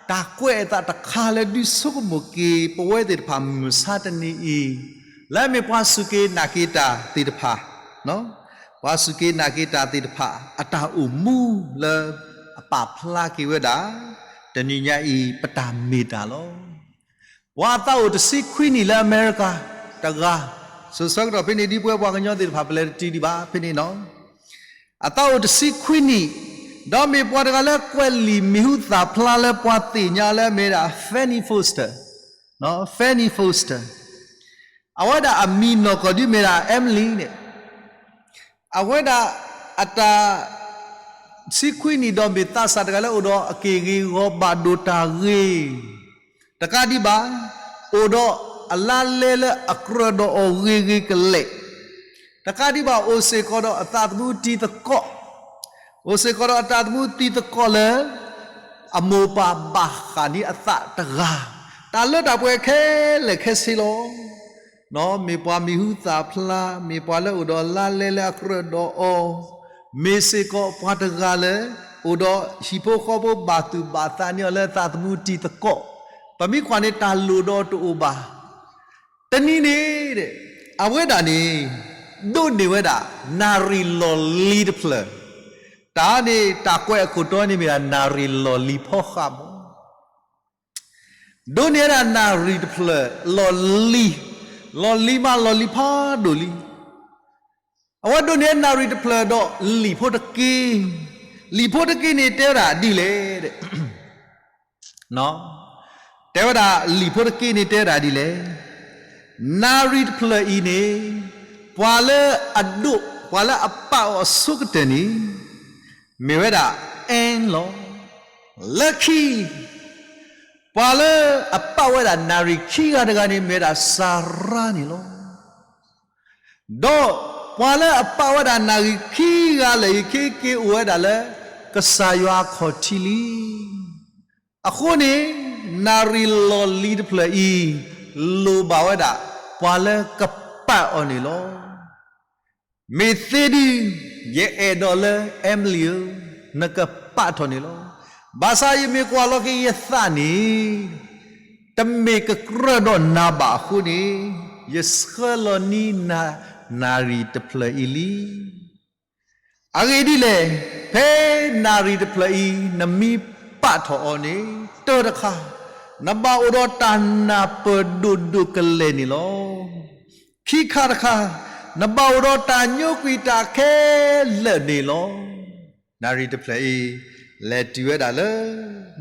တၢ်ကွဲးအသးတခါလၢဒုးဆိကမိၣ်က့ၤပဝဲသ့ၣ်တဖၣ်မုၢ်မဆါတနံၤအံၤ, လၢအမ့ၢ်ပှၤစူၢ်က့ၤနာ်က့ၤတၢ်သ့ၣ်တဖၣ်, ပှၤစူၢ်က့ၤနာ်က့ၤတၢ်သ့ၣ်တဖၣ် အတၢ်အိၣ်မူလၢအပာ်ဖျါက့ၤဝဲဒၣ် တနံၤညါအံၤ ပတၢ်မ့ၢ်တၢ်လီၤ. ပှၤအသးအိၣ်တဆံခွံနံၣ်လၢအမဲရကၤတဂၤ, စိၤဆၢကတီၢ်ဖဲန့ၣ်ဒ်ပဝဲပှၤကညီသ့ၣ်တဖၣ် ပလဲၤတတုၤဒံးဘၣ်ဖဲန့ၣ်နီၤ, အသးအိၣ်တဆံခွံနံၣ်, ဒီးမ့ၢ်ပှၤတဂၤလၢကွဲးလံာ်မံၤဟူသၣ်ဖျါလၢပှၤသ့ၣ်ညါလၢအမ့ၢ်ဒၣ် Fanny Foster, Fanny Foster, အဝဲဒၣ်အမံၤနီၢ်ကီၢ်ဒ်မ့ၢ်ဒၣ် Emily န့ၣ်, အဝဲဒၣ်အတၢ်ဆံခွံနံၣ်ဒီးမ့ၢ်သးစၢ်တဂၤလၢအိၣ်ဒီးအက့ၢ်ဂ့ၤဂီၤဘၣ်ဒိၣ်တၢ်ဂ့ၤ, တကးဒံးဘၣ်, အိၣ်ဒီးအလါလဲလၢအကြၢးဒီးအီၤဂ့ၤဂ့ၤကလဲာ်, တကးဒံးဘၣ် အိၣ်စ့ၢ်ကီးဒီးအသးသမူတံၤသကိး, အိၣ်စ့ၢ်ကီးဒီးအသးသမူတံၤသကိးလၢ အမိၢ်ပၢ်ဘၣ်ဃးန့ၢ်အသးတဂၤ, တၢ်လၢတၢ်ပှဲၤခဲလၢာ်ခဲဆ့လီၤ. မ့ၢ်ပှၤမံၤဟူသၣ်ဖျါ, မ့ၢ်ပှၤလၢအိၣ်ဒီးလါလဲလၢအကြၢးဒီးအီၤ, မ့ၢ်စ့ၢ်ကီးပှၤတဂၤလၢ အိၣ်ဒီးဟံၣ်ဖိဃီဖိဘၣ်သူၣ်ဘၣ်သးန့ၢ်အီၤလၢသးသမူတံၤသကိး, ပမ့ၢ်ကွၢ်န့ၣ်တၢ်လိၣ်ဒီးတအိၣ်ဘၣ်. တနံၤန့ၣ် အဝဲဒၣ်န့ၣ် ဒိးန့ၢ်ဝဲဒၣ် နၣ်ရံၣ်လီၢ်လံၤတဖျၢၣ်, တၢ်န့ၣ်တၢ်ကွဲးအခိၣ်တီန့ၣ်မ့ၢ်ဒၣ် နၣ်ရံၣ်လီၢ်လံၤဖီဃးမး ဒိးန့ၢ်ဝဲဒၣ်နၣ်ရံၣ်တဖျၢၣ် လီၢ်လံၤ, လီၢ်လံၤမးလီၢ်လံၤဖးဒိၣ်လံ. အဝဲဒိးန့ၢ်နၣ်ရံၣ်တဖျၢၣ်ဒီးလံာ်ဖိတက့ၢ်, လံာ်ဖိတက့ၢ်န့ၣ်တဲဝဲဒၣ်ဒ်လဲၣ် တဲဝဲဒၣ်လံာ်ဖိတက့ၢ်န့ၣ်တဲဝဲဒၣ်ဒ်လဲၣ်, နၣ်ရံၣ်တဖျၢၣ်အံၤန့ၣ် ပှၤလၢအဒိး ပှၤလၢအပာ်အီၤအဆိကတၢၢ်န့ၣ် မ့ၢ်ဝဲဒၣ် Anne လီၤ. လၢခံ ပှၤလၢအပာ်ဝဲဒၣ်နၣ်ရံၣ်ခံဂၤတဂၤန့ၣ် မ့ၢ်ဝဲဒၣ်စၤရါန့ၣ်လီၤ. ဒီးပှၤလၢအပာ်ဝဲဒၣ်နၣ်ရံၣ်ခံဂၤလၢာ်အံၤ ခဲက့ၤအိၣ်ဝဲဒၣ်လၢ ကစၢ်ယွၤအခီၣ်ထံးလံ. အဃိန့ၣ် နၣ်ရံၣ်လီၢ်လံၤတဖျၢၣ်အံၤ လိၣ်ဘၣ်ဝဲဒၣ် ပှၤလၢကပာ်အီၤန့ၣ်လီၤ. မ့ၢ်သ့ဒုး ယအဲၣ်ဒိးလၢ Emily ဧၢ, နကပာ်ထီၣ်န့ၣ်လီၤ. ဘၣ်ဆၣ်ယမ့ၢ်ကွၢ်လီၤက့ၤယသးန့ၣ် တမ့ၢ်ကကြၢးဒီးနၤဘၣ်အဃိန့ၣ် ယဆှၢလီၤန့ၢ်နၤ နၣ်ရံၣ်တဖျၢၣ်အံၤလံ. အဂ့ၢ်ဒ်လဲၣ်, ဖဲနၣ်ရံၣ်တဖျၢၣ်အံၤ နမ့ၢ်ပာ်ထီၣ်အီၤန့ၣ် တၢတခါ နဘၣ်အိၣ်ဒီးတၢ်နၢ်ပၢၢ်ဒိၣ်ဒိၣ်ကလဲာ်န့ၣ်လီၤ. ခံခါတခါ နဘၣ်အိၣ်ဒီးတၢ်ညိကွံာ်တၢ်ခဲလၢာ်န့ၣ်လီၤ. နၣ်ရံၣ်တဖျၢၣ်အံၤ လဲၤတုၤဝဲဒၣ်လၢ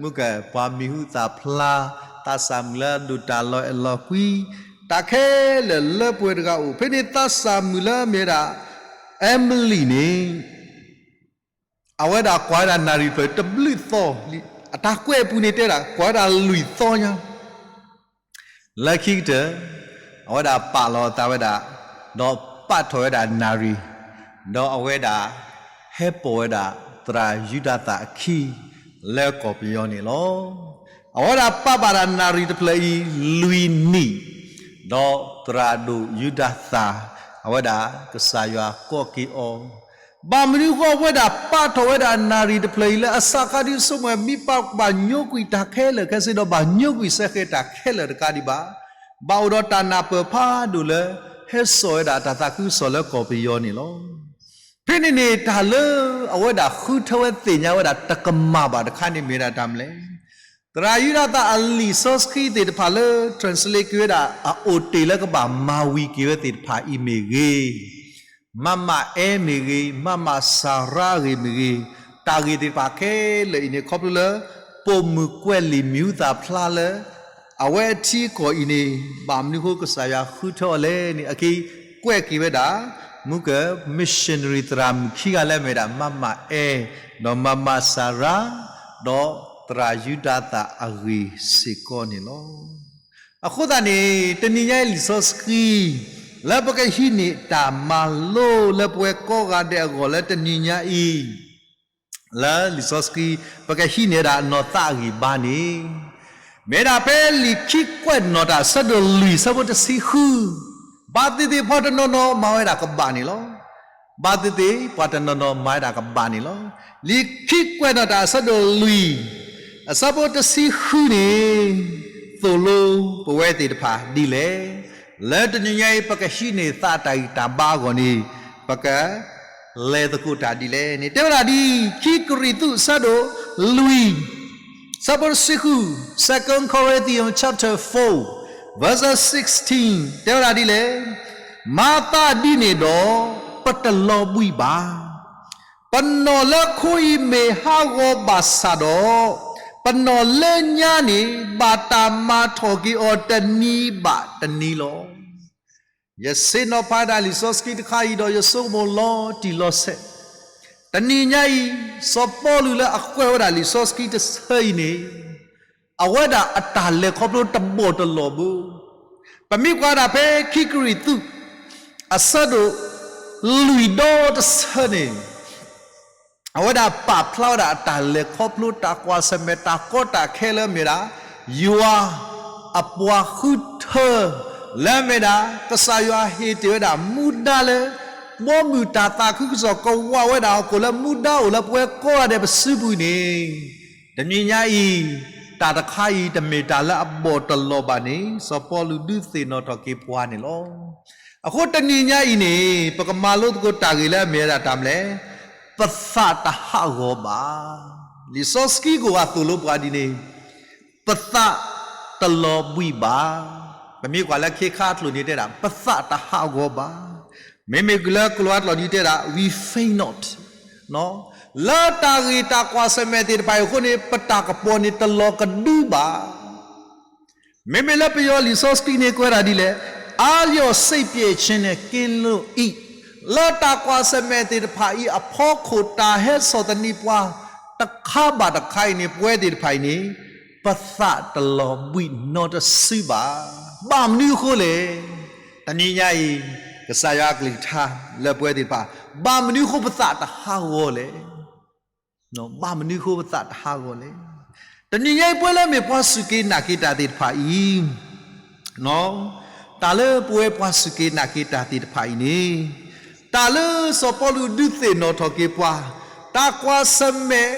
မုၢ်ကပၤမံၤဟူသၣ်ဖျါ သးစၢ်မုၣ်လၢအဒိၣ်တၢ်လီၤအဲၣ်လီၤကွံ တၢ်ခဲလၢာ်လၢပှဲၤတဂၤအိၣ် ဖဲန့ၣ်သးစၢ်မုၣ်လၢအမ့ၢ်ဝဲဒၣ် Emily န့ၣ် အဝဲဒၣ်ကွၢ်ဝဲဒၣ်နၣ်ရံၣ်တဖျၢၣ်တဘျုးသီ, အတၢ်ကွဲးအပူၤန့ၣ်တဲဝဲဒၣ် ကွၢ်ဝဲဒၣ်လွံၢ်သီညါ လၢခံကတၢၢ် အဝဲဒၣ်ပာ်လီၤအသးဝဲဒၣ်, ဒီးပာ်ထီၣ်ဝဲဒၣ်နၣ်ရံၣ်, ဒီးအဝဲဒၣ် ဟဲပိာ်ဝဲဒၣ်သရၣ်ယူဒၤသၣ်အခံ လၢကီၢ်ပယီၤန့ၣ်လီၤ. အဝဲဒၣ်ပာ်ဘၣ်ဒၣ်နၣ်ရံၣ်တဖျၢၣ်အံၤ လွံၢ်နံၣ်, ဒီးသရၣ်ဒိၣ်ယူဒၤသၣ် အဝဲဒၣ်ကစၢ်ယွၤကိးက့ၤအီၤ ဘၣ်မနုၤဃိအဝဲဒၣ်ပာ်ထီၣ်ဝဲဒၣ်နၣ်ရံၣ်တဖျၢၣ်အံၤလၢအစးခါဒုးဆိကမိၣ် မ့ၢ်ပာ်ဘၣ်ညိကွံာ်တၢ်ခဲလၢာ်ခဲဆ့ဒီး ဘၣ်ညိကွံာ်စဲဃဲၤတၢ်ခဲလၢာ်တကးဒံးဘၣ်, ဘၣ်အိၣ်ဒီးတၢ်နၢ်ပၢၢ်ဖးဒိၣ်လၢ ဟဲစိာ်ဝဲဒၣ်တၢ်သးခုကစီၣ်လၢကီၢ်ပယီၤန့ၣ်လီၤ. ဖဲန့ၣ်န့ၣ် တၢ်လၢအဝဲဒၣ်ဃုထၢဝဲသ့ၣ်ညါဝဲဒၣ်တကမၣ်ဘၣ်တခါန့ၣ်မ့ၢ်ဒၣ်တၢ်မနုၤလဲၣ်. သရၣ်ယူဒၤသၣ်အလံာ်စီဆှံသ့ၣ်တဖၣ်လၢ translate က့ၤဝဲဒၣ် အအိၣ်တ့ၢ်လၢကဘၣ်မၤဝံၤက့ၤဝဲသ့ၣ်တဖၣ်အံၤမ့ၢ်ဂ့ၤ, မမအဲၣ်မ့ၢ်ဂ့ၤ, မမစၤရါအဂ့ၢ်မ့ၢ်ဂ့ၤ, တၢ်ဂ့ၢ်သ့ၣ်တဖၣ်ခဲလၢာ်အံၤန့ၣ် ခီဖျိလၢ ပိာ်မုၣ်ကွဲးလံာ်မံၤဟူသၣ်ဖျါလၢ အဝဲအထံအကီၢ်အံၤန့ၣ် ဘၣ်မနုၤဃိကစၢ်ယွၤဃုထၢအီၤလဲၣ်န့ၣ် အက့ၤကွဲးက့ၤဝဲဒၣ် မုၢ်က missionary သရၣ်မုၣ်ခံဂၤလၢအမ့ၢ်ဒၣ် မမအဲၣ်, ဒီးမမစၤရါ, ဒီးသရၣ်ယူဒၤသၣ်အဂ့ၢ်စ့ၢ်ကီးန့ၣ်လီၤ. အဃိသတးန့ၣ် တနံၤညါအံၤလံာ်စီဆှံ လၢပကဟံးန့ၢ်တၢ်မၤလိလၢပဝဲကိးဂၤဒဲးအဂီၢ်လၢတနံၤညါအံၤ လၢလံာ်စီဆှံ ပကဟံးန့ၢ်ဒၣ်အနီၢ်သးအဂံၢ်ဘါန့ၣ် မ့ၢ်ဒၣ်ဖဲလံာ်ခံကွဲးနီၣ်တၢ်အဆၢဒိၣ်လွံၢ်အဆၢဖိတဆံဃု, ဘၣ်သ့ၣ်သ့ၣ်ပှၤတနီၤနီၤမၤဝဲဒၣ်ကဘၣ်န့ၣ်လီၤ. ဘၣ်သ့ၣ်သ့ၣ်ပှၤတနီၤနီၤမၤဝဲဒၣ်ကဘၣ်န့ၣ်လီၤ. လံာ်ခံကွဲးနီၣ်တၢ်အဆၢဒိၣ်လွံၢ် အဆၢဖိတဆံဃုန့ၣ် သိၣ်လိပဝဲသ့ၣ်တဖၣ်ဒ်လဲၣ်. လၢတနံၤညါအံၤ ပကဟံးန့ၢ်သးတၢ်ဂံၢ်တၢ်ဘါအဂီၢ်န့ၣ် ပက လဲၤသကိးတၢ်ဒ်လဲၣ်န့ၣ် တဲဝဲဒၣ်ဒ် ခံကရံၣ်သူး အဆၢဒိၣ်လွံၢ် အဆၢဖိတဆံဃု, Second Corinthians chapter four, verses sixteen တဲဝဲဒၣ်ဒ်လဲၣ်. မၤသးဒ်န့ၣ်ဒီး ပတလီၤဘှံးဘၣ်. ပနီၣ်လၢခိအံၤမ့ၢ်ဟးဂီၤဘၣ်ဆၣ်ဒီး, ပနီၣ်လၢညါန့ၣ် ဘၣ်တၢ်မၤထီၣ်က့ၤအီၤတနံၤဘၣ်တနံၤလီၤ. ယဆ့ၣ်နီၤဖးဒၣ်လံာ်စီဆှံတခါအံၤဒီး ယဆိကမိၣ်လီၤတံၢ်လီၤဆဲး, တနံၤညါအံၤ စီၤပီလူးလၢအကွဲးဝဲဒၣ်လံာ်စီဆှံတဆၢအံၤန့ၣ် အဝဲဒၣ်အတၢ်လဲၤခီဖျိတဘီၣ်တလီၢ်ဘၣ်. ပမ့ၢ်ကွၢ်ဒၣ်ဖဲခံကရံၣ်သူး အဆၢဒိၣ်လွံၢ်ဒီတဆၢန့ၣ် အဝဲဒၣ်ပာ်ဖျါဝဲဒၣ်အတၢ်လဲၤခီဖျိတၢ်ကွၢ်ဆၢၣ်မဲာ်တၢ်ကီတၢ်ခဲလၢအမ့ၢ်ဝဲဒၣ် ယွၤအပှၤဃုထၢ လၢအမ့ၢ်ဝဲဒၣ် ကစၢ်ယွၤဟ့ၣ်တ့ၢ်ဝဲဒၣ်မူဒါလၢ ဘီမုၢ်တၢ်သးခုကစီၣ်ကဝးဝဲဒၣ်အီၤ ကိၣ်လၢမူဒါအိၣ်လၢပဝဲကိးဂၤဒဲးပစုပူၤန့ၣ် တနံၤညါအံၤ တၢ်တခါအံၤတမ့ၢ်တၢ်လၢအဘီၣ်တလီၢ်ဘၣ်န့ၣ် စီၤပီလူးဒုးသ့ၣ်နီၣ်ထီၣ်က့ၤပှၤန့ၣ်လီၤ. အဃိတနံၤညါအံၤန့ၣ် ပကမၤလိသကိးတၢ်ဂ့ၢ်လၢအမ့ၢ်ဝဲဒၣ်တၢ်မနုၤလဲၣ်, ပသးတဟးဂီၤဘၣ်. လံာ်စီဆှံကအိၣ်အသိၣ်လိပှၤဒ်န့ၣ် ပသးတလီၤဘှံးဘၣ်. ပမ့ၢ်ကွၢ်လၢခ့ခါအကျိာ်န့ၣ်တဲဒၣ် ပသးတဟးဂီၤဘၣ်. မ့မ့ၢ်လၢကလံးဝါကျိာ်န့ၣ်တဲဒၣ် we faint not. လၢတၢ်ဂ့ၢ်တၢ်ကွၢ်ဆၢၣ်မဲာ်သ့ၣ်တဖၣ်အံၤအဃိန့ၣ် ပတၢ်ကပီၤန့ၣ်တလီၤကဒုဘၣ်. မ့မ့ၢ်လၢပယီၤလံာ်စီဆှံန့ၣ် ကွဲးဒၣ်ဒ်လဲၣ်, အါလျော့စိတ်ပျက်ခြင်းနှင့်ကင်းလွတ်၏. လၢတၢ်ကွၢ်ဆၢၣ်မဲာ်သ့ၣ်တဖၣ်အံၤအဖီခိၣ် တၢ်ဟဲဆီၣ်သနံးပှၤတခါဘၣ်တခါအံၤန့ၣ် ပဝဲသ့ၣ်တဖၣ်အံၤန့ၣ် ပသးတလီၤဘှံးနီတစုဘၣ်. ဘၣ်မနုၤအဃိလဲၣ်. တနံၤညါအံၤ ကစၢ်ယွၤအကလုၢ်ကထါလၢပဝဲသ့ၣ်တဖၣ် ဘၣ်မနုၤအဃိပသးတဟးဂီၤလဲၣ်. ဘၣ်မနုၤအဃိပသးတဟးဂီၤလဲၣ်. တနံၤညါအံၤပဝဲလၢအမ့ၢ်ပှၤစူၢ်က့ၤနာ်က့ၤတၢ်သ့ၣ်တဖၣ်အံၤ တၢ်လၢပဝဲပှၤစူၢ်က့ၤနာ်က့ၤတၢ်သ့ၣ်တဖၣ်အံၤန့ၣ် တၢ်လၢစီၤပီလူးဒုးသ့ၣ်နီၣ်ထီၣ်က့ၤပှၤ တၢ်ကွၢ်ဆၢၣ်မဲာ်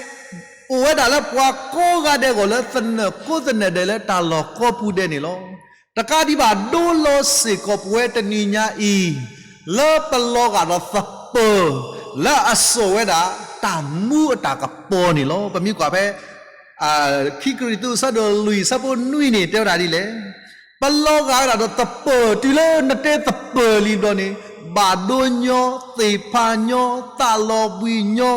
အိၣ်ဝဲဒၣ်လၢပှၤကိးဂၤဒဲးအဂီၢ်လၢသနၢၣ်ကိးသနၢၣ်ဒဲးလၢတၢ်လီၢ်ကိးပူၤဒဲးန့ၣ်လီၤ. တကးဒံးဘၣ်ဒိလီၤစ့ၢ်ကီးပဝဲတနံၤညါအံၤ လၢပလီၤဂာ်ဒီးသပၢၤ လၢအစိာ်ဝဲဒၣ်တၢ်မူအတၢ်ကပီၤန့ၣ်လီၤ. ပမ့ၢ်ကွၢ်ဖဲ ခံကရံၣ်သူးအဆၢဒိၣ်လွံၢ်အဆၢဖိနွံန့ၣ် တဲဝဲဒၣ်ဒ်လဲၣ်, ပလီၤဂာ်ဝဲဒၣ်ဒီးသပၢၤ တုၤလၢနတဲသပၢၤလံဘျီန့ၣ် ဘၣ်ဒိညီ, သ့ၣ်ဖးညီ, သးလီၤဘှံးညီ,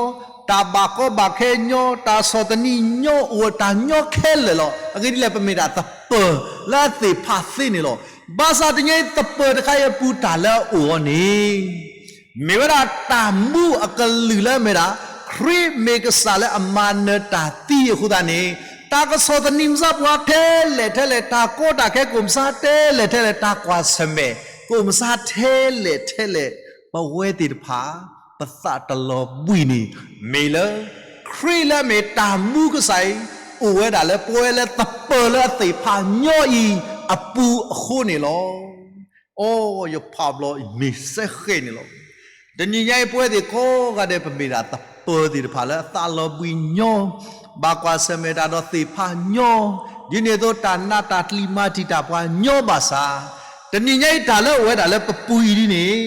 တၢ်ဘၣ်ကီဘၣ်ခဲညီ, တၢ်ဆီၣ်သနံးညီ, အိၣ်တၢ်ညီခဲလၢာ်လီၤ. အဂ့ၢ်ဒ်လဲၣ် ပမ့ၢ်ဒၣ်သပၢၤလၢအသ့ၣ်ဖးသ့န့ၣ်လီၤ. ဘၣ်ဆၣ်တနံၤညါအံၤသပၢၤတခါအံၤအပူၤတၢ်လၢအအိၣ်အီၤန့ၣ် မ့ၢ်ဝဲဒၣ်တၢ်မူအကလုာ်လၢအမ့ၢ်ဒၣ် ခရံာ်မ့ၢ်ကစၢ်လၢအမၤနၢၤတၢ်သံအဃိသတးန့ၣ် တၢ်ကဆီၣ်သနံးမုၢ်ဆါပှၤထဲလဲၣ်ထဲလဲၣ်, တၢ်ကီတၢ်ခဲကအိၣ်မုၢ်ဆါထဲလဲၣ်ထဲလဲၣ်, တၢ်ကွၢ်ဆၢၣ်မဲာ်ကအိၣ်မုၢ်ဆါထဲလဲၣ်ထဲလဲၣ်, ပဝဲသ့ၣ်တဖၣ် ပသးတလီၤဘှံးန့ၣ် မ့ၢ်လၢ ခရံာ်လၢအမ့ၢ်တၢ်မူကစၢ်အံၤ အိၣ်ဝဲဒၣ်လၢပဝဲလၢသပၢၤလၢအသ့ၣ်ဖးညီအံၤအပူၤအဃိန့ၣ်လီၤ. အိ ယဖးဘျီအံၤမ့ၢ်စဲဃဲန့ၣ်လီၤ. တနံၤညါအံၤ ပဝဲသ့ၣ်ကိးဂၤဒဲး ပမ့ၢ်ဒၣ်သပၢၤသ့ၣ်တဖၣ်လၢအသးလီၤဘှံးညီ, ဘၣ်ကွၢ်ဆၢၣ်မဲာ်တၢ်ဒီးသ့ၣ်ဖးညီ, ဒ်န့ၣ်အသိးတၢ်နးတၢ်ကျံးမၤတံာ်တာ်ပှၤညီဘၣ်ဆၣ်, တနံၤညါအံၤတၢ်လၢအအိၣ်ဝဲဒၣ်လၢပပူၤအံၤဒ်န့ၣ်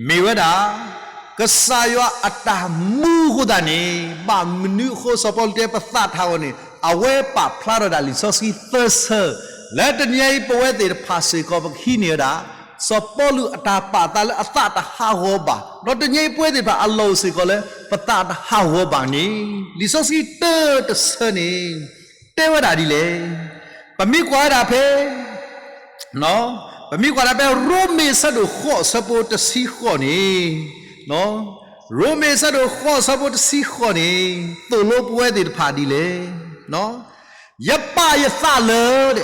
မ့ၢ်ဝဲဒၣ် ကစၢ်ယွၤအတၢ်မူအဃိသတးန့ၣ် ဘၣ်မနုၤအဃိစီၤပီလူးတဲပသးတဟးဂီၤန့ၣ် အဝဲပာ်ဖျါထီၣ်ဒၣ်လံာ်စီဆှံသၢဆၢ လၢတနံၤညါအံၤ ပဝဲသ့ၣ်တဖၣ်စ့ၢ်ကီး ပကဟံးန့ၢ်ဝဲဒၣ် စီၤပီလူးအတၢ်ပာ်သးလၢအသးတဟးဂီၤဘၣ်, ဒီးတနံၤညါအံၤပဝဲသ့ၣ်တဖၣ်အလီၢ်အိၣ်စ့ၢ်ကီးလၢ ပသးတဟးဂီၤဘၣ်န့ၣ် လံာ်စီဆှံတၢတဆၢန့ၣ် တဲဝဲဒၣ်ဒ်လဲၣ်. ပမ့ၢ်ကွၢ်ဝဲဒၣ်ဖဲ ပမ့ၢ်ကွၢ်ဒၣ်ဖဲ ရိမ့ၤအဆၢဒိၣ်ဃိးအဆၢဖိတဆံဃိးန့ၣ်, ရိမ့ၤအဆၢဒိၣ်ဃိးအဆၢဖိတဆံဃိးန့ၣ် သိၣ်လိပဝဲသ့ၣ်တဖၣ်ဒ်လဲၣ်. ယပာ်ယသးလၢ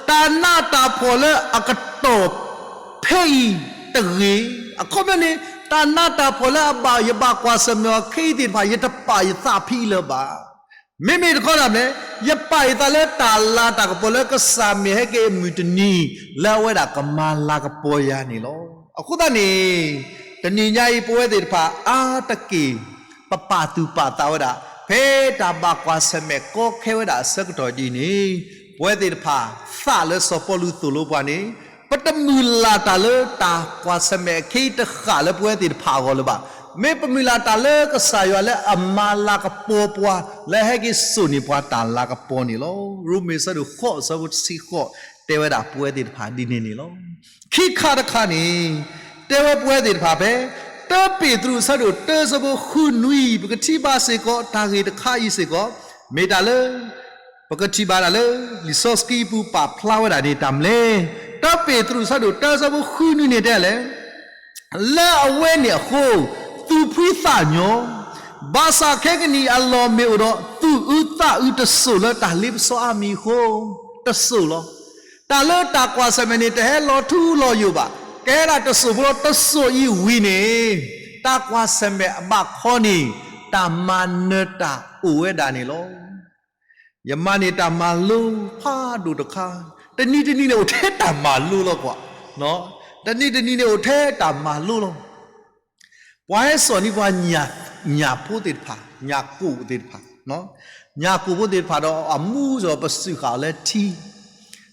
တၢ်နးတၢ်ဖှီၣ်လၢအကတီၢ်ဖဲအံၤတဂ့ၤ, အခီပညီန့ၣ် တၢ်နးတၢ်ဖှီၣ်လၢအဘၣ်ယဘၣ်ကွၢ်ဆၢၣ်မဲာ်အီၤခဲအံၤသ့ၣ်တဖၣ် ယတပာ်ယသးဖဲအံၤလၢၤဘၣ်. မ့မ့ၢ်တခီဒၣ်မ့ၢ် ယပာ်ယသးလၢတၢ်လၤတၢ်ကပီၤလၢကစၢ်မ့ၢ်ဟဲက့ၤအမုၢ်တနံၤ လၢအဝဲဒၣ်ကမၤလၤကပီၤယၤန့ၣ်လီၤ. အဃိသတးန့ၣ် တနံၤညါအံၤ ပဝဲသ့ၣ်တဖၣ်အါတက့ၢ် ပပာ်သူၣ်ပာ်သးဝဲဒၣ် ဖဲတၢ်ဘၣ်ကွၢ်ဆၢၣ်မဲာ်ကီခဲဝဲဒၣ်အဆၢကတီၢ်ဒ်အံၤန့ၣ်, ပဝဲသ့ၣ်တဖၣ်သးလၢစီၤပီလူးသိၣ်လိပှၤန့ၣ်, ပတမုၢ်လၢ်တၢ်လၢတၢ်ကွၢ်ဆၢၣ်မဲာ်အခဲအံၤတဃၣ်လၢပဝဲသ့ၣ်တဖၣ်အဂီၢ်လၢၤဘၣ်. မ့ၢ်ပမုၢ်လၢ်တၢ်လၢကစၢ်ယွၤလၢအမၤလၤကပီၤပှၤ လၢအဟဲက့ၤစိာ်န့ၢ်ပှၤတၢ်လၤကပီၤန့ၣ်လီၤ. ရိမ့ၤဆၢဒိၣ်ဃိးဆၢဖိတဆံဃိး တဲဝဲဒၣ်ပဝဲသ့ၣ်တဖၣ်ဒ်န့ၣ်န့ၣ်လီၤ. ခံခါတခါန့ၣ်, တဲဝဲပဝဲသ့ၣ်တဖၣ်ဖဲ တၢပ့းတရူးဆၢဒိၣ်တၢဆၢဖိဃုနွံ, ပကထံၣ်ဘၣ်စ့ၢ်ကီး တၢ်ဂ့ၢ်တခါအံၤစ့ၢ်ကီး, မ့ၢ်တၢ်လၢ ပကထံၣ်ဘၣ်တၢ်လၢ လံာ်စီဆှံပူၤပာ်ဖျါဝဲဒၣ်န့ၣ်တၢ်မနုၤလဲၣ်. တၢပ့းတရူးဆၢဒိၣ်တၢဆၢဖိဃုနွံန့ၣ်တဲလဲၣ်, လၢအဝဲန့ၣ်အဃိ, သူၣ်ဖှံသးညီ, ဘၣ်ဆၣ်ခဲကနံၣ်အလီၢ်မ့ၢ်အိၣ်ဒီး သူၣ်အုးသးအုးတစိၢ်လၢတၢ်လ့ပစီအါမံၤအဃိ, တစိၢ်လီၤ. တၢ်လၢတၢ်ကွၢ်ဆၢၣ်မဲာ်န့ၣ် တဟဲလီၤထူလီၤယိာ်ဘၣ်, ကဟဲဒၣ်တစိၢ်ဖိလီၤ. တစိၢ်အံၤဝံၤန့ၣ်, တၢ်ကွၢ်ဆၢၣ်မဲာ်အဘၣ်ခီန့ၣ် တၢ်မၤနၢၤတၢ်အိၣ်ဝဲဒၣ်န့ၣ်လီၤ. ယမၤန့ၢ်တၢ်မၤလိဖးဒိၣ်တခါ, တနံၤတနံၤန့ၣ်အိၣ်ထဲတၢ်မၤလိလီၤကွၢ်, တနံၤတနံၤန့ၣ်အိၣ်ထဲတၢ်မၤလိလီၤ. ပှၤဟဲစိာ်န့ၢ်ပှၤညၣ်ဖိသ့ၣ်တဖၣ်, ညၣ်ကိၣ်သ့ၣ်တဖၣ်, ညၣ်ကိၣ်ဖိသ့ၣ်တဖၣ်ဒီးအမူဒီးပစူးဃာ်အီၤလၢထံ,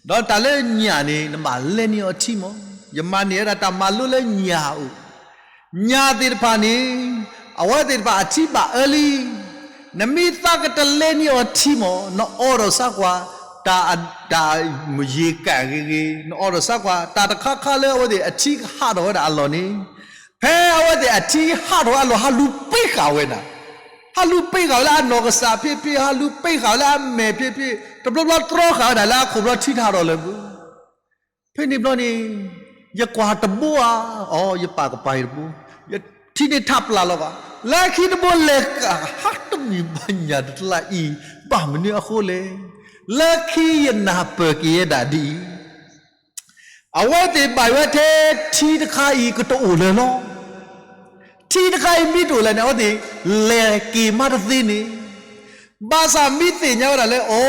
ဒီးတၢ်လၢညၣ်န့ၣ် နဘၣ်လဲန့ၢ်အီၤထံမး, ယမၤန့ၢ်ဝဲဒၣ်တၢ်မၤလိလၢညၣ်အအိၣ် ညၣ်သ့ၣ်တဖၣ်န့ၣ်, အဝဲသ့ၣ်တဖၣ်အထံဘၣ်အၢလံ, နမ့ၢ်သးကတလဲန့ၢ်အီၤထံမး, နအိးထီၣ်စၢ်ကွၢ်, တၢ်, တၢ်ယံာ်ကၣ်ဂ့ၤဂ့ၤ, နအိးထီၣ်စၢ်ကွၢ်, တၢ်တခါခါလၢအဝဲသ့ၣ်အထံကဟးထီၣ်ဝဲဒၣ်အလီၢ်န့ၣ်, ဖဲအဝဲသ့ၣ်အထံဟးထီၣ်အလီၢ် ဟးလူၤပ့ၢ်ဃာ်ဝဲနၤ, ဟးလူၤပ့ၢ်ဃာ်ဝဲလၢအနီၢ်ကစၢ်ဖံဖံ, ဟးလူၤပ့ၢ်ဃာ်ဝဲလၢအမဲာ်ဖံဖံ, တဘျီဘျီတြီဃာ်ဝဲဒၣ်လၢအခိၣ်ဘျီထံထးထီၣ်လၢၤဘၣ် ဖဲန့ၣ်ဘျီန့ၣ်, ယကွၢ်တဘိဧါ, အိ ယပာ်ကပၤအံၤတဘိ, ယထံန့ၣ်ထးပျၢ်လီၤဘၣ်, လၢခံတဘိလဲၤကဟးတမံၤဘၣ်ညၣ်တလါအံၤ, ဘၣ်မနုၤအဃိလဲၣ်. လၢခံယနၢ်ပၢၢ်က့ၤဝဲဒၣ်ဒ်အံၤ, အဝဲသ့ၣ်ဘၣ်ဝဲထဲထံတခါအံၤကတအိၣ်လၢၤလီၤ. ထံတခါအံၤမ့ၢ်တအိၣ်လၢၤန့ၣ် အဝဲသ့ၣ်လဲၤက့ၤမးတသ့န့ၣ် ဘၣ်ဆၣ်မ့ၢ်သ့ၣ်ညါဝဲဒၣ်လၢ အိ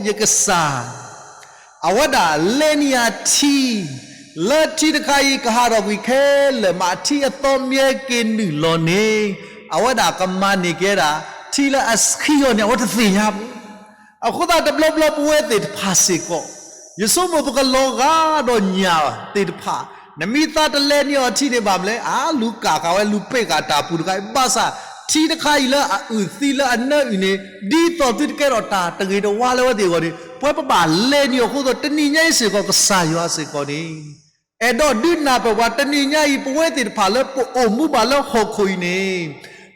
ယကစၢ် အဝဲဒၣ်လဲန့ၢ်ယၤထံ, လၢထံတခါအံၤကဟးထီၣ်ကွံာ်ခဲလၢာ်မး ထံအသီမ့ၢ်ဟဲက့ၤနုာ်လီၤန့ၣ်, အဝဲဒၣ်ကမၤန့ၢ်က့ၤဝဲဒၣ် ထံလၢအဆှံအီၤန့ၣ် အဝဲတသ့ၣ်ညါဘၣ်. အဃိသတးတဘျီဘျီပဝဲသ့ၣ်တဖၣ်စ့ၢ်ကီး, ယဆိကမိၣ်ပကလီၤဂာ်ဒီးညၣ်သ့ၣ်တဖၣ်, နမ့ၢ်သးတလဲန့ၢ်အီၤထံန့ၣ်ဘၣ်မနုၤလဲၣ်, အလူၤကၣ်ဃာ်ဝဲလူၤပ့ၢ်ဃာ်တၢ်ပူၤတခါအံၤ, ဘၣ်ဆၣ် ထံတခါအံၤလၢအအုၣ်သံလၢအနၢအုၣ်န့ၣ်, ဒ်သိးသုတကဲထီၣ်တၢ်တဂ့ၤတဝါလၢအဝဲသ့ၣ်အဂီၢ်န့ၣ်, ပဝဲပဘၣ်လဲန့ၢ်အီၤအဃိသတး တနံၤညါအံၤစ့ၢ်ကီး ကစၢ်ယွၤစ့ၢ်ကီးန့ၣ် အဲၣ်ဒိးဒုးနၢ်ပၢၢ်ပှၤ တနံၤညါအံၤ ပဝဲသ့ၣ်တဖၣ်လၢပအိၣ်မူဘၣ်လၢဟီၣ်ခိၣ်အံၤန့ၣ်,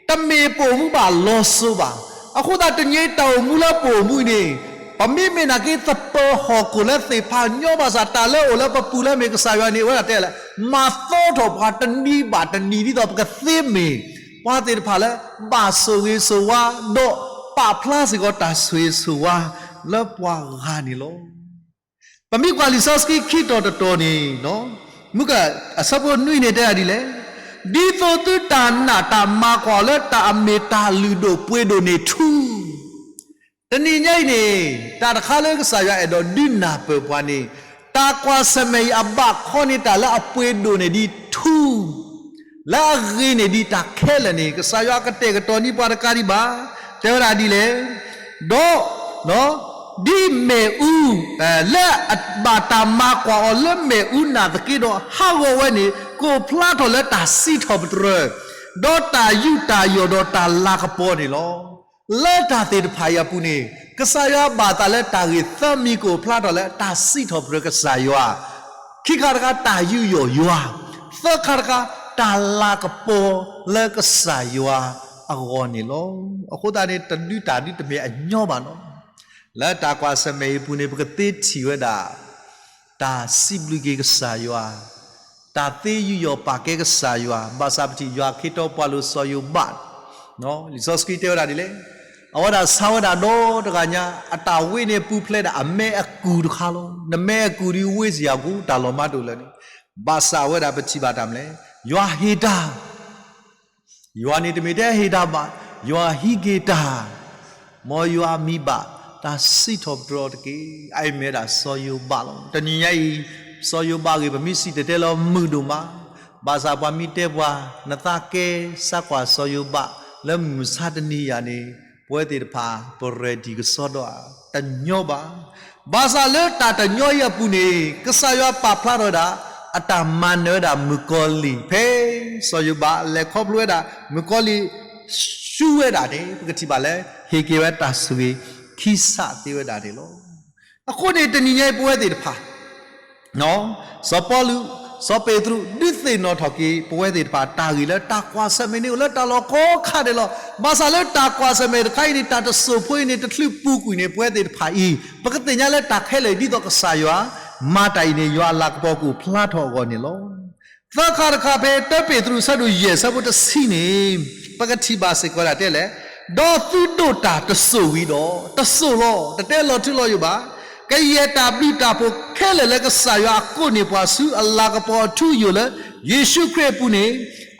တမ့ၢ်ပအိၣ်မူဘၣ်လီၤစိၤဘၣ်. အဃိသတးတနံၤအံၤတၢ်အိၣ်မူလၢပအိၣ်မူအံၤန့ၣ်, ပမ့မ့ၢ်နာ်က့သပၢၤဟီၣ်ခိၣ်လၢသ့ၣ်ဖးညီဘၣ်ဆၣ် တၢ်လၢအအိၣ်လၢပပူၤလၢမ့ၢ်ကစၢ်ယွၤန့ၣ် အဝဲဒၣ်တဲလဲၣ်, မၤသီထီၣ်ပှၤတနံၤဘၣ်တနံၤ ဒ်သိးပကသ့မ့ၢ်ပှၤသ့ၣ်တဖၣ်လၢ ဘၣ်ဆိၣ်ဂ့ၤဆိၣ်ဝါ, ဒီးပာ်ဖျါစ့ၢ်ကီးတၢ်ဆိၣ်ဂ့ၤဆိၣ်ဝါလၢပှၤဂၤန့ၣ်လီၤ. ပမ့ၢ်ကွၢ်လံာ်စီဆှံခံတီၤတတီၤန့ၣ်, မုက အဆၢဖိနွံန့ၣ်တဲဒၣ်ဒ်လဲၣ်, ဒ်သိးသုတၢ်နာ်တၢ်မၤကွၢ်အီၤလၢတၢ်အမ့ၢ်တၢ်လုၢ်ဒိၣ်ပှ့ၤဒိၣ်န့ၣ်ထူ, တနံၤညါအံၤန့ၣ် တၢ်တခါလၢကစၢ်ယွၤအဲၣ်ဒိးဒုးနၢ်ပၢၢ်ပှၤန့ၣ်, တၢ်ကွၢ်ဆၢၣ်မဲာ်အံၤအဘၣ်ခီန့ၣ် တၢ်လၢအပှ့ၤဒိၣ်န့ၢ်ဒံးထူ လၢအဂ့ၤန့ၢ်ဒံးတၢ်ခဲလၢာ်န့ၣ် ကစၢ်ယွၤကတဲာ်ကတီၤန့ၢ်ပှၤတကးဒံးဘၣ်. တဲဝဲဒၣ်ဒ်လဲၣ်, ဒီး ဒ်မ့ၣ်အူ လၢအဘၣ်တၢ်မၤကွၢ်အီၤလၢမ့ၣ်အူနာ်သက့ဒီး ဟးဂီၤဝဲန့ၣ် ကအိၣ်ဖျါထီၣ်လၢတၢ်စံးထီၣ်ပတြၢၤ, ဒီးတၢ်ယူးတၢ်ယီၣ်ဒီးတၢ်လၤကပီၤန့ၣ်လီၤ. လၢတၢ်သ့ၣ်တဖၣ်အံၤအပူၤန့ၣ် ကစၢ်ယွၤဘၣ်သးလၢတၢ်ဂ့ၢ်သၢမံၤကအိၣ်ဖျါထီၣ်လၢတၢ်စံးထီၣ်ပတြၢၤကစၢ်ယွၤ, ခံခါတခါတၢ်ယူးယီၣ်ယွၤ, သၢခါတခါ တၢ်လၤကပီၤလၢကစၢ်ယွၤအဂီၢ်န့ၣ်လီၤ. အဃိသတးန့ၣ် တဒုတၢ်ဒုတမ့ၢ်အညီဘၣ်နီၤ. လၢတၢ်ကွၢ်ဆၢၣ်မဲာ်အံၤအပူၤန့ၣ် ပကသ့ထံၣ်ဝဲဒၣ် တၢ်စံးဘျုးက့ၤကစၢ်ယွၤ, တၢ်သ့ယူးယီၣ်ပာ်ကဲကစၢ်ယွၤ, ဘၣ်ဆၣ်ပထံၣ်ယွၤခ့ထီပှၤလိၤစီၤယိၤဘး, လံာ်စီဆှံတဲဝဲဒၣ်ဒ်လဲၣ်, အဝဲဒၣ်ဆါဝဲဒၣ်ဒီတဂၤညါ, အတၢ်ဝ့ၢ်န့ၣ်ပူၤဖျဲးဒၣ်အမဲအကူၣ်တခါလီၤ. နမဲအကူၣ်ဒ်ဝ့ၢ်စယၤကူတၢ်လီၤမၢ်တအိၣ်လၢၤန့ၣ်, ဘၣ်ဆၣ်အဝဲဒၣ်ပထံၣ်ဘၣ်တၢ်မနုၤလဲၣ်, ယွၤဟ့ၣ်တၢ် ယွၤန့ၣ်တမ့ၢ်ထဲဟ့ၣ်တၢ်ဘၣ်, ယွၤဟံးက့ၤတၢ်, မ်ယွၤမံဘၣ်တၢ်စံးထီၣ်ပတြၢၤတက့ၢ်. အအံၤမ့ၢ်ဝဲဒၣ်စီၤယိၤဘးလီၤ. တနံၤညါအံၤ စီၤယိၤဘးအဂ့ၢ် ပမ့ၢ်စံၣ်တဲၤတဲလီၤမုာ်ဒိၣ်မး, ဘၣ်ဆၣ်ပှၤမ့ၢ်တဲပှၤ နသးကဲစၢ်ကွၢ်စီၤယိၤဘး လၢမုၢ်မဆါတနံၤယၤန့ၣ် ပဝဲသ့ၣ်တဖၣ် ပreadyကစီဒီဧါ, တညီဘၣ်. ဘၣ်ဆၣ်လၢတၢ်တညီအံၤအပူၤန့ၣ် ကစၢ်ယွၤပာ်ဖျါထီၣ်ဝဲဒၣ် အတၢ်မၤနၢၤဝဲဒၣ်မုၣ်ကီၤလံၢ် ဖဲစီၤယိၤဘးလဲၤခီဖျိဝဲဒၣ် မုၣ်ကီၤလံၢ်ဆူဝဲဒၣ်န့ၣ် ပကထံၣ်ဘၣ်လၢ ဟ့ၣ်က့ၤဝဲတၢ်ဆိၣ်ဂ့ၤခံစးသ့ဝဲဒၣ်န့ၣ်လီၤ. အဃိန့ၣ် တနံၤညါအံၤပဝဲသ့ၣ်တဖၣ် စီၤပီလူး, စီၤပ့းတရူး ဒုးသ့ၣ်နီၣ်ထီၣ်က့ၤ ပဝဲသ့ၣ်တဖၣ်တၢ်ဂ့ၢ်လၢတၢ်ကွၢ်ဆၢၣ်မဲာ်န့ၣ် အိၣ်လၢတၢ်လီၢ်ကိးခါန့ၣ်လီၤ. ဘၣ်ဆၣ်လၢတၢ်ကွၢ်ဆၢၣ်မဲာ်တခါအံၤန့ၣ် တၢ်တစိၢ်ဖိအံၤန့ၣ် တချုးပူၤကွံာ်န့ၣ် ပဝဲသ့ၣ်တဖၣ်အံၤ ပကသ့ၣ်ညါလၢတၢ်ခဲလၢာ်အံၤ ဒ်သိးကစၢ်ယွၤမၤတၢ်အံၤန့ၣ် ယွၤအလၤကပီၤကအိၣ်ဖျါထီၣ်အဂီၢ်န့ၣ်လီၤ. သၢခါတခါဖဲ တၢပ့းတရူး အဆၢဒိၣ်ယဲၢ် အဆၢဖိတဆံန့ၣ် ပကထံၣ်ဘၣ်စ့ၢ်ကီးဒၣ်တဲလဲၣ်, ဒီးသုဒိးတၢ်တစိၢ်ဝံၤဒီး, တစိၢ်လီၤ, တတဲလီၤထူလီၤယိာ်ဘၣ်, ကယဲၢ်တၢ်ဘျုးတၢ်ဖှိၣ်ခဲလၢာ်လၢကစၢ်ယွၤအကိးန့ၢ်ပှၤဆူအလၤကပီၤအထူအယိာ်လၢ ယ့ၣ်ၡူးခရံာ်အပူၤန့ၣ်,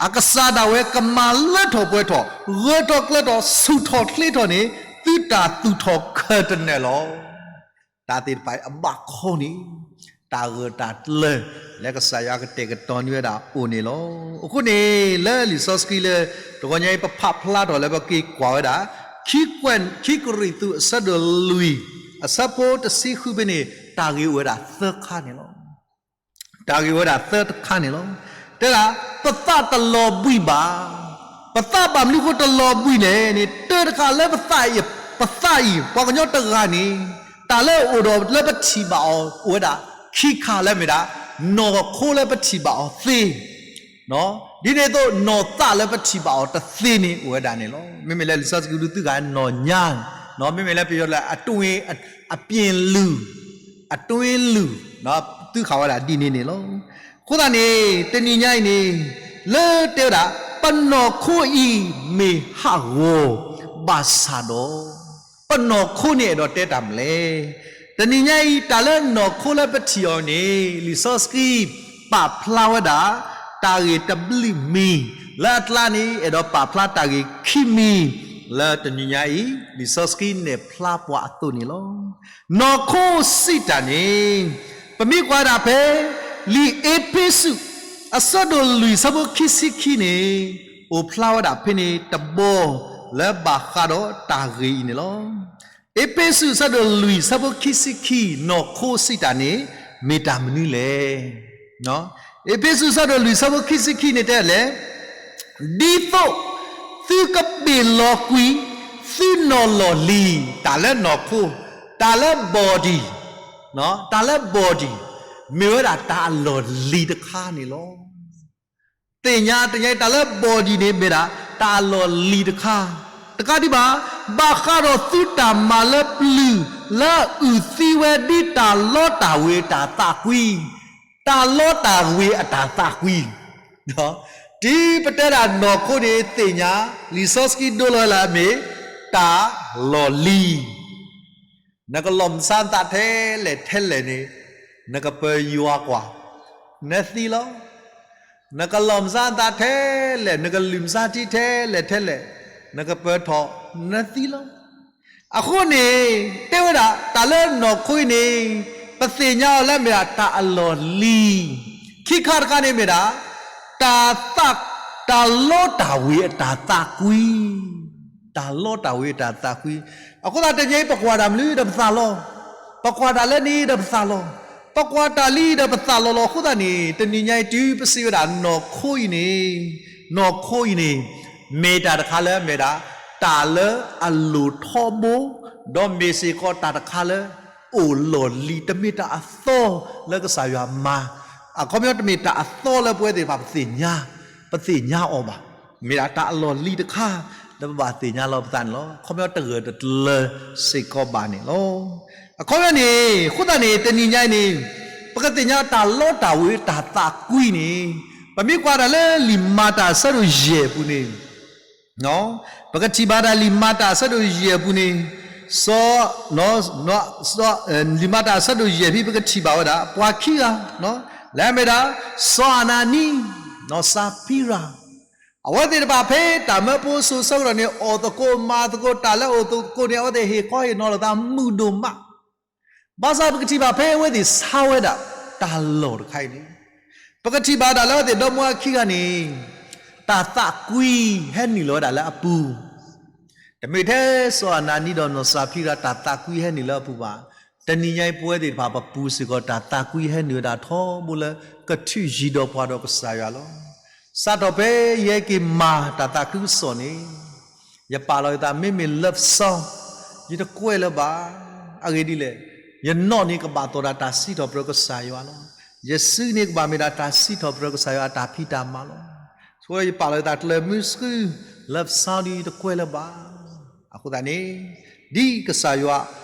အကစၢ်ဒၣ်ဝဲကမၤလၢထီၣ်ပှဲၤထီၣ်, ဂၢၢ်ထီၣ်ကျၢၤထီၣ် ဆူၣ်ထီၣ်ချ့ထီၣ်န့ၣ် သုတၢ်သူၣ်ထီၣ်ခၢၣ်တနၢၣ်လီၤ. တၢ်သ့ၣ်တဖၣ်အံၤအဘၣ်ခီန့ၣ် တၢ်ဂၢၢ်တၢ်ကျၢၤ လၢကစၢ်ယွၤကတဲာ်ကတီၤန့ၢ်ဝဲဒၣ်အအိၣ်န့ၣ်လီၤ. အဃိန့ၣ် လၢလံာ်စီဆှံလၢ တဂီၤညါအံၤ ပဖးဖျါထီၣ်လၢပက့ၤကွၢ်ဝဲဒၣ် ခံကွဲး, ခံကရံၣ်သူး အဆၢဒိၣ်လွံၢ် အဆၢဖိတဆံဃုဖဲန့ၣ် တၢ်ဂ့ၢ်အိၣ်ဝဲဒၣ်သၢခါန့ၣ်လီၤ. တၢ်ဂ့ၢ်ဝဲဒၣ်သၢတခါန့ၣ်လီၤ. တဲဒၣ် ပသးတလီၤဘှံးဘၣ်. ပသးဘၣ်မနုၤဃိတလီၤဘှံးလဲၣ်န့ၣ် တၢတခါလၢပသးအံၤ, ပသးအံၤ ပှၤကညီတဂၤန့ၣ် တၢ်လၢအအိၣ်ဒီးလၢပထံၣ်ဘၣ်အီၤအိၣ်ဝဲဒၣ် ခံခါလၢမ့ၢ်ဒၣ် နီၢ်ခိလၢပထံၣ်ဘၣ်အီၤသ့ ဒ်န့ၣ်အသိး နီၢ်သးလၢပထံၣ်ဘၣ်အီၤတသ့န့ၣ်အိၣ်ဝဲဒၣ်န့ၣ်လီၤ. မ့မ့ၢ်လၢလံာ်စီဆှံကဒုးသ့ၣ်နီၣ်ညါ, မ့မ့ၢ်လၢပယီၤလၢ အတွင်း, အပြင်လူ, အတွင်းလူ, သ့ၣ်နီၣ်ဃာ်ဝဲဒၣ်ဒ်န့ၣ်န့ၣ်လီၤ. အဃိသတးန့ၣ် တနံၤညါအံၤန့ၣ် လၢတဲဝဲဒၣ် ပနီၢ်ခိအံၤမ့ၢ်ဟးဂီၤဘၣ်ဆၣ်ဒီး ပနီၢ်ခိန့ၣ်အဲၣ်ဒိးတဲတၢ်မနုၤလဲၣ်. တနံၤညါအံၤ တၢ်လၢနီၢ်ခိလၢပထံၣ်အီၤန့ၣ် လံာ်စီဆှံပာ်ဖျါဝဲဒၣ် တၢ်ဂ့ၢ်တဘျုးမံၤ, လၢအကျါန့ၣ် အဲၣ်ဒိးပာ်ဖျါတၢ်ဂ့ၢ်ခံမံၤ လၢတနံၤညါအံၤ လံာ်စီဆှံနဲၣ်ဖျါပှၤအသိးန့ၣ်လီၤ. နီၢ်ခိစံးတၢ်န့ၣ် ပမ့ၢ်ကွၢ်ဒၣ်ဖဲ လံာ်အ့းဖ့းစူး အဆၢဒိၣ်လွံၢ် အဆၢဖိခံဆံခံန့ၣ် အိၣ်ဖျါဝဲဒၣ်ဖဲန့ၣ်တဘီ လၢဘၣ်ဃးဒီးတၢ်ဂ့ၢ်အံၤန့ၣ်လီၤ. အ့းဖ့းစူး အဆၢဒိၣ်လွံၢ် အဆၢဖိခံဆံခံ နီၢ်ခိစံးတၢ်န့ၣ် မ့ၢ်တၢ်မနုၤလဲၣ်. အ့းဖ့းစူး အဆၢဒိၣ်လွံၢ် အဆၢဖိခံဆံခံန့ၣ်တဲလဲၣ်, ဒ်သိးသုကဘ့ၣ်လီၤကွံာ် သုနီၢ်လီၢ်လံၤ, တၢ်လၢနီၢ်ခိ, တၢ်လၢ body, တၢ်လၢ body မ့ၢ်ဝဲဒၣ်တၢ်အလီၢ်လံၤတခါန့ၣ်လီၤ. သ့ၣ်ညါတနံၤညါအံၤ တၢ်လၢ body န့ၣ်မ့ၢ်ဒၣ် တၢ်အလီၢ်လံၤတခါ, တကးဒံးဘၣ် ဘၣ်ဃးဒီးသုတၢ်မၤလၢပျုၤ လၢအအုၣ်သံဝဲဒ်တၢ်လီတၢ်ဝ့ၤအတၢ်သးကွံ, တၢ်လီတၢ်ဝ့ၤအတၢ်သးကွံ တုၤပတဲဒၣ်နီၢ်ခိန့ၣ်သ့ၣ်ညါ, လံာ်စီဆှံဒိလီၤလၢအမ့ၢ် တၢ်လီၢ်လံၤ, နကလီၤမၢ်စၢ်နသးထဲလဲၣ်ထဲလဲၣ်န့ၣ်, နကပၢၤယွၤကွၢ်, နသံလီၤ. နကလီၤမၢ်စၢ်နသးထဲလဲၣ်, နကလုၢ်မၢ်စၢ်ထံထဲလဲၣ်ထဲလဲၣ်, နကပၢၤထီၣ်, နသံလီၤ. အဃိန့ၣ် တဲဝဲဒၣ် တၢ်လၢနီၢ်ခိအံၤန့ၣ် ပသ့ၣ်ညါအီၤလၢမ့ၢ်ဒၣ်တၢ်အလီၢ်လံၤ, ခံခါတခါန့ၣ်မ့ၢ်ဒၣ် တၢ်သး, တၢ်လီတၢ်ဝ့ၤအတၢ်သးကွံ, တၢ်လီတၢ်ဝ့ၤအတၢ်သးကွံ. အဃိသတးတနံၤအံၤ ပကွၢ်တၢ်မနုၤဒီးပသးလီၤ, ပကွၢ်တၢ်လၢန့ၣ်ဒီးပသးလီၤ, ပကွၢ်တၢ်လံဒီးပသးလီၤလီၤ. အဃိသတးန့ၣ် တနံၤညါအံၤတုၤပစံးဝဲဒၣ်နီၢ်ခိအံၤန့ၣ်, နီၢ်ခိအံၤန့ၣ် မ့ၢ်တၢ်တခါလၢမ့ၢ်ဒၣ် တၢ်လၢအလိၣ်ထီဘိ, ဒီးမ့ၢ်စ့ၢ်ကီးတၢ်တခါလၢ အိၣ်လီၢ်လံၤ, တမ့ၢ်တၢ်အသီလၢကစၢ်ယွၤမၤ, အခီပညီတမ့ၢ်တၢ်အသီလၢပဝဲသ့ၣ်တဖၣ်ပသ့ၣ်ညါ, ပသ့ၣ်ညါအီၤဘၣ်. မ့ၢ်ဒၣ်တၢ်အလီၢ်လံၤတခါ လၢပဘၣ်သ့ၣ်ညါလီၤပသးန့ၣ်လီၤ. အခီပညီတဂၢၢ်တကျၢၤစ့ၢ်ကီးဘၣ်န့ၣ်လီၤ. အခီပညီန့ၣ် အဃိသတးန့ၣ် တနံၤညါအံၤန့ၣ် ပကသ့ၣ်ညါတၢ်လီတၢ်ဝ့ၤတၢ်သးကွံန့ၣ်, ပမ့ၢ်ကွၢ်တၢ်လၢလံာ်မၤတၢ်အဆၢဒိၣ်ယဲၢ်အပူၤန့ၣ် ပကထံၣ်ဘၣ်ဒၣ်လံာ်မၤတၢ်အဆၢဒိၣ်ယဲၢ်အပူၤန့ၣ်, စီၤ, လံာ်မၤတၢ်အဆၢဒိၣ်ယဲၢ်ဖဲ ပကထံၣ်ဘၣ်ဝဲဒၣ် ပှၤခံဂၤ, လၢအမ့ၢ်ဒၣ် စီၤအနၤနံ, စီၤပံရၤ, အဝဲသ့ၣ်တဖၣ်ဖဲတၢ်မၢဖိစိၤဆၢကတီၢ်န့ၣ် အီၣ်သကိးမၤသကိး တၢ်လၢအအိၣ်သကိးန့ၣ် အဝဲသ့ၣ်ဟ့ၣ်ခီဟ့ၣ်နီၤလိာ်သးမုာ်ဒိၣ်မး ဘၣ်ဆၣ်ပကထံၣ်ဘၣ်ဖဲအဝဲသ့ၣ်ဆါဝဲဒၣ်တၢ်လီၢ်တခါအံၤန့ၣ်, ပကထံၣ်ဘၣ်ဒၣ်လၢအဝဲသ့ၣ်ဒီမါဝၤခံဂၤန့ၣ် တၢ်သးကွံဟဲနုာ်လီၤဝဲဒၣ်လၢအပူၤ, တမ့ၢ်ထဲစီၤအနၤနံဒီးနီၢ်စၤဖံရၤတၢ်သးကွံဟဲနုာ်လၢအပူၤဘၣ်. တနံၤညါအံၤပဝဲသ့ၣ်တဖၣ်ပပူၤစ့ၢ်ကီး တၢ်သးကွံဟဲနုာ်ဝဲဒၣ်ထီဘိလၢကထုးယံၤဒီးပှၤဒီးကစၢ်ယွၤလီၤ. စးထီၣ်ဖဲယဟဲက့ၤမၤတၢ်သးခုကစီၣ်န့ၣ် ယပာ်လီၤယသးမ့မ့ၢ် love song ယတကွဲးလၢၤဘၣ်. အဂ့ၢ်ဒ်လဲၣ်, ယနီၣ်န့ၣ်ကဘၣ်သီၣ်ဒၣ်တၢ်စံးထီၣ်ပတြၢၤကစၢ်ယွၤလီၤ. ယစုန့ၣ်ကဘၣ်မ့ၢ်ဒၣ်တၢ်စံးထီၣ်ပတြၢၤကစၢ်ယွၤအတၢ်ဖံးတၢ်မၤလီၤ. ဆိယပာ်လီၤယသးကျၢၤမုဆှု love song ဒ်ယတကွဲးလၢၤဘၣ်. အဃိသတးန့ၣ် ဒ်ကစၢ်ယွၤ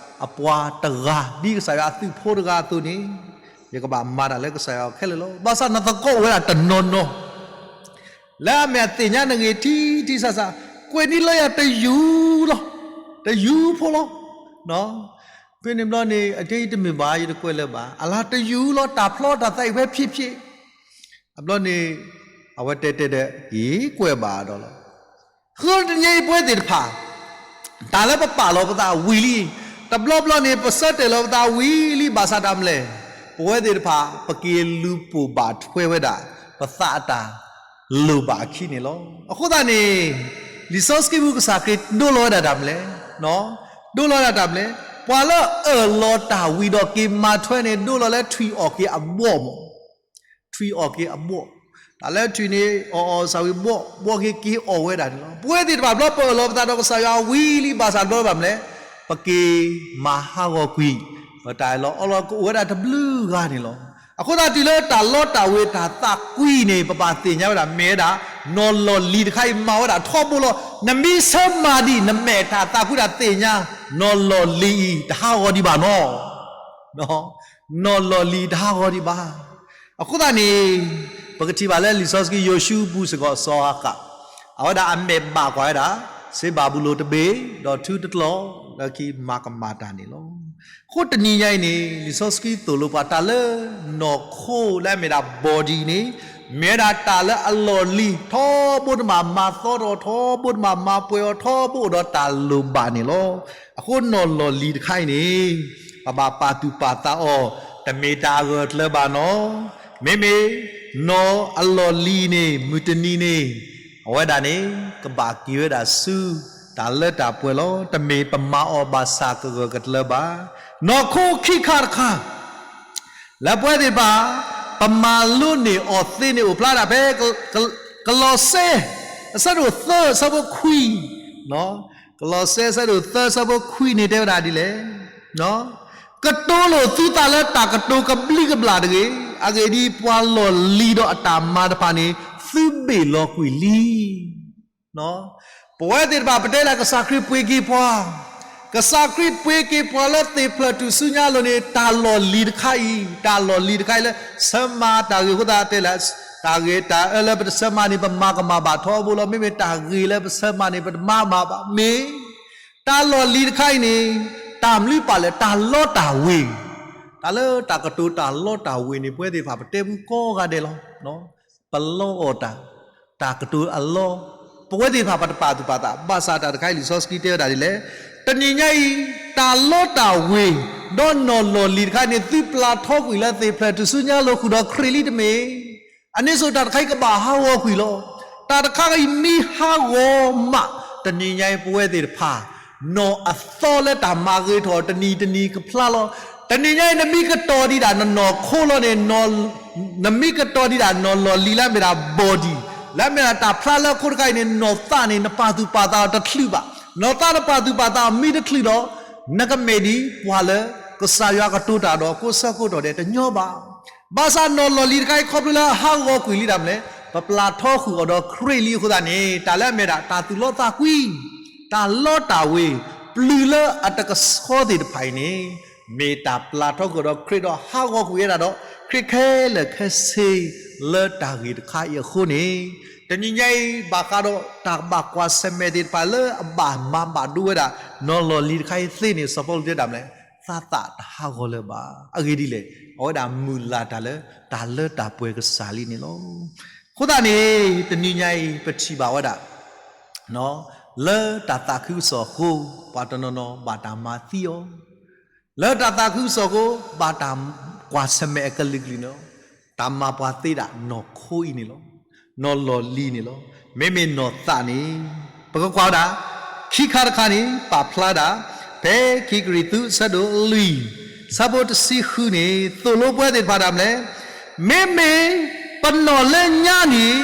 အပှၤတဂၤ ဒ်ကစၢ်ယွၤအသုးဖိတဂၤအသိးန့ၣ် ယကဘၣ်မၤတၢ်လၢကစၢ်ယွၤခဲလၢာ်လီၤ. ဘၣ်ဆၣ်နသကိးအိၣ်ဝဲဒၣ်တနီၤနီၤ လၢအမ့ၢ်အသ့ၣ်ညါနဂ့ၤထံထံဆးဆး, ကွဲးန့ၢ်လၢယၤတယူၤလီၤ, တယူၤဖိလီၤ. ဖဲန့ၣ်ဘျီန့ၣ် အကဲအံၤတမ့ၢ်ဘၣ် ယတကွဲးလၢၤဘၣ်, အလၤတယူၤလီၤ တၢ်ဖျီတၢ်သးအံၤဖဲဖံးဖံး. အဘျီန့ၣ် အဝဲတဲတဲဒီး ယကွဲးဘၣ်ဒီးလီၤ. ဃုတနံၤညါအံၤပဝဲသ့ၣ်တဖၣ် တၢ်လၢပပာ်လီၤပသးဝံၤလံ, တဘျီဘျီန့ၣ် ပဆၢတဲာ်လီၤပသးဝံၤလံ ဘၣ်ဆၣ်တၢ်မနုၤလဲၣ်, ပဝဲသ့ၣ်တဖၣ် ပက့ၤလူၤပိာ်ဘၣ်ထွဲဝဲဒၣ် ပသးအတၢ်လိၣ်ဘၣ်အခံန့ၣ်လီၤ. အဃိသတးန့ၣ် လံာ်စီဆှံပူၤကစၢ်ခရံာ်ဒိလီၤဝဲဒၣ်တၢ်မနုၤလဲၣ်, ဒိလီၤဝဲဒၣ်တၢ်မနုၤလဲၣ်, ပှၤလၢအၢၣ်လီၤတၢ်ဝံၤဒီးက့ၤမၤထွဲန့ၣ် ဒိလီၤလၢထွံၣ်အီၣ်က့ၤအဘီၣ်မး ထွံၣ်အီၣ်က့ၤအဘီၣ်, တၢ်လၢထွံၣ်န့ၣ် အီၣ်အီၣ်စၢ်ဝံၤဘီၣ်, ဘီၣ်က့ၤက့ၤအီၣ်ဝဲဒၣ်န့ၣ်လီၤ. ပဝဲသ့ၣ်တဖၣ်ဘျီပအၢၣ်လီၤပသးဒီးကစၢ်ယွၤဝံၤလံ ဘၣ်ဆၣ်တဘျီဘၣ်မနုၤလဲၣ်, ပက့ၤမၤဟးဂီၤကွံာ် ပတၢ်အၢၣ်လီၤအီလီၤကအိၣ်ဝဲဒၣ်တဘျုးဂၤန့ၣ်လီၤ. အဃိသတးတုၤလၢတၢ်လီတၢ်ဝ့ၤတၢ်သးကွံန့ၣ် ပဘၣ်သ့ၣ်ညါဝဲဒၣ်မ့ၢ်ဝဲဒၣ် နီၢ်လီၢ်လံၤတခါအံၤမၤဝဲဒၣ်ထီဘိလီၤ. နမ့ၢ်ဆၢမၤဒံး နမဲာ်တၢ်သးကွံတၢ်သ့ၣ်ညါ နီၢ်လီၢ်လံၤအံၤ တဟးဂီၤဒံးဘၣ်နီၤ နီၢ်လီၢ်လံၤတဟးဂီၤဒံးဘၣ်. အဃိသတးန့ၣ် ပကထံၣ်ဘၣ်လၢလံာ်စီဆှံယိၤၡူပူၤစ့ၢ်ကီးစီၤအၤဃး, အဝဲဒၣ်အမဲာ်ဘၣ်ကွၢ်ဝဲဒၣ် စ့ဘၤဘူလိၣ်တဘ့ၣ် ဒီးထုတကျီၢ် လၢခံမၤကမၣ်တၢ်န့ၣ်လီၤ. အဃိတနံၤညါအံၤန့ၣ် လံာ်စီဆှံသိၣ်လိပှၤတၢ်လၢနီၢ်ခိလၢအမ့ၢ်ဒၣ် body န့ၣ် မ့ၢ်ဝဲဒၣ်တၢ်လၢအလီၢ်လံၤ ထီဘိတမးမၤသီထီၣ် ထီဘိတမးမၤပှဲၤအီၤ ထီဘိအိၣ်ဒီးတၢ်လိၣ်ဘၣ်န့ၣ်လီၤ. အဃိနီၢ်လီၢ်လံၤတခါအံၤန့ၣ် ပဘၣ်ပာ်သူၣ်ပာ်သးအီၤ တမ့ၢ်တၢ်အဂၢၢ်အကျၢၤဘၣ်နီၤ. မ့မ့ၢ် နီၢ်အလီၢ်လံၤန့ၣ် မုၢ်တနံၤန့ၣ် အဝဲဒၣ်န့ၣ် ကဘၣ်က့ၤဝဲဒၣ်ဆူ တၢ်လၢတၢ်ပှဲၤလီၤ. တမ့ၢ်ပမၤအီၤဘၣ်ဆၣ်ကဂၢၢ်ကကျၢၤဘၣ်. နီၢ်ခိခံခါတခါ လၢပဝဲသ့ၣ်တဖၣ် ပမၤလိန့ၢ်အီၤသ့န့ၣ် အိၣ်ဖျါဒၣ်ဖဲ ကလီးစဲ အဆၢဒိၣ်သၢ အဆၢဖိခွံ, ကလီးစဲ အဆၢဒိၣ်သၢ အဆၢဖိခွံန့ၣ် တဲဝဲဒၣ်ဒ်လဲၣ်, ကတိၤလိာ်သုသးလၢတၢ်ကတိၤကဘျံးကဘျၣ်တဂ့ၤ. အဂ့ၢ်ဒ်အံၤ, ပှၤလီၢ်လံၤဒီးအတၢ်မၤတဖၣ်န့ၣ် သုဘ့ၣ်လီၤကွံာ်လံ. ပဝဲသ့ၣ်တဖၣ် ပတဲလၢကစၢ်ခရံာ်ပှ့ၤက့ၤပှၤ, ကစၢ်ခရံာ်ပှ့ၤက့ၤပှၤလၢသ့ၣ်ဖျၢၣ်ထူၣ်စုညါအလိၤန့ၣ် တၢ်လီၢ်လံၤတခါအံၤ, တၢ်လီၢ်လံၤတခါအံၤလၢ ဆၢမၤတၢ်ဂ့ၤအဃိသတးတဲလၢ တၢ်ဂ့ၤတၢ်အၢလၢပတဆၢမၤန့ၣ် ပမၤကမၣ်ဘၣ်ထီဘိလီၤ. မ့မ့ၢ်တၢ်ဂ့ၤလၢပဆၢမၤန့ၣ် ပတမၤကမၣ်ဘၣ်. မ့ၢ် တၢ်လီၢ်လံၤတခါအံၤန့ၣ် တၢ်မနုၤပာ်လဲၣ် တၢ်လီတၢ်ဝ့ၤ, တၢ်လၢတၢ်ကတိၤတၢ်လီတၢ်ဝ့ၤန့ၣ် ပဝဲသ့ၣ်တဖၣ်ပတဲဘူးကိးဂၤဒဲးလီၤ. ပလီအီၣ်တၢ်, တၢ်ကတိၤအလီ, ပဝဲသ့ၣ်တဖၣ်ပတပာ်သူၣ်ပာ်သး, ဘၣ်ဆၣ်တၢ်တခါအံၤလံာ်စီဆှံတဲဝဲဒၣ်ဒ်လဲၣ်, တနံၤညါအံၤ တၢ်လီတၢ်ဝ့ၤ ဒီးနီၢ်လီၢ်လံၤတခါန့ၣ် သုပျၢ်ထီကွံာ်လၢသ့ၣ်ဖျၢၣ်ထူၣ်စုညါလိၤဃုာ်ဒီးခရံာ်လံတမ့ၢ်. အန့ၣ်စိၤတၢ်တခါအံၤကဘၣ်ဟးဂီၤကွံာ်လီၤ. တၢ်တခါအံၤမ့ၢ်ဟးဂီၤမး, တနံၤညါအံၤပဝဲသ့ၣ်တဖၣ် နီၢ်အသီလၢတၢ်မၤဂ့ၤထီၣ်တနံၤတနံၤကဖျါလီၤ. တနံၤညါအံၤ နမ့ၢ်ကတီၤဒံးဒၣ်နနီၢ်ခိလီၤန့ၣ်, နမ့ၢ်ကတီၤဒံးဒၣ်နီၢ်လီၢ်လံၤလၢအမ့ၢ်ဒၣ် body, လၢအမ့ၢ်ဒၣ်တၢ်ဖျါလၢအခိၣ်တခါအံၤန့ၣ် နီၢ်သးန့ၣ် နပာ်သူၣ်ပာ်သးအီၤတချုးဘၣ်. နီၢ်သးနပာ်သူၣ်ပာ်သးအီၤမ့ၢ်တချုးဒီး နကမဲာ်ဒ်ပှၤလၢကစၢ်ယွၤကတိၤတၢ်ဒီးကိးဆၢကိးတီၢ်ဒဲးတညီဘၣ်. ဘၣ်ဆၣ်နီၢ်လီၢ်လံၤတခါအံၤခီဖျိလၢအဟးဂီၤကွံာ်လံတၢ်မနုၤလဲၣ်, ပပျၢ်ထီဃုာ်အီၤဒီးခရံာ်လံအဃိသတးန့ၣ် တၢ်လၢအမ့ၢ်ဒၣ်တၢ်သူၣ်လီသးကွံ, တၢ်လီတၢ်ဝ့ၤ, ပျုၤလၢအတကဆှီသ့ၣ်တဖၣ်အံၤန့ၣ် မ့ၢ်တၢ်ပျၢ်ထီဃုာ်ဒီးခရံာ်ဒီးဟးဂီၤကွံာ်ဝဲဒၣ်ဒီး ခရံာ်ခဲလၢာ်ခဲဆ့လၢတၢ်ဂ့ၢ်တခါအံၤအဃိန့ၣ် တနံၤညါအံၤ ဘၣ်ဃးဒီးတၢ်ကဘၣ်ကွၢ်ဆၢၣ်မဲာ်သ့ၣ်တဖၣ်လၢအဘၣ်မၤဘၣ်ဒိဝဲဒၣ် နီၢ်လီၢ်လံၤတခါအံၤသ့န့ၣ် စီၤပီလူးတဲတၢ်မနုၤလဲၣ်, သးသးတဟးဂီၤလၢၤဘၣ်. အဂ့ၢ်ဒ်လဲၣ်, အဝဲဒၣ်မုၢ်လၢ်တၢ်လၢတၢ်လၢတၢ်ပှဲၤကစၢ်လံန့ၣ်လီၤ. အဃိသတးန့ၣ် တနံၤညါအံၤ ပထံၣ်ဘၣ်ဝဲဒၣ် လၢတၢ်သးခုကစီၣ်အဃိ ပှၤတနီၤနီၤဘၣ်တၢ်မၤသံအီၤ, လၢတၢ်သးခုကစီၣ်အဃိ ဘၣ်တၢ်ကွၢ်ဆၢၣ်မဲာ်အကလုာ်ကလုာ်န့ၣ်လီၤ. တၢ်မၤပှၤသ့ဒၣ်နီၢ်ခိအံၤန့ၣ်လီၤ. နီၢ်လီၢ်လံၤန့ၣ်လီၤ. မ့မ့ၢ်နီၢ်သးန့ၣ် ပကကွၢ်ဝဲဒၣ် ခံခါတခါန့ၣ် ပာ်ဖျါဒၣ် ဖဲခံကရံၣ်သူး အဆၢဒိၣ်လွံၢ် ဆၢဖိတဆံဃုန့ၣ် သိၣ်လိပဝဲသ့ၣ်တဖၣ်ဒၣ်မလဲၣ်, မ့မ့ၢ်ပနီၢ်လၢညါန့ၣ်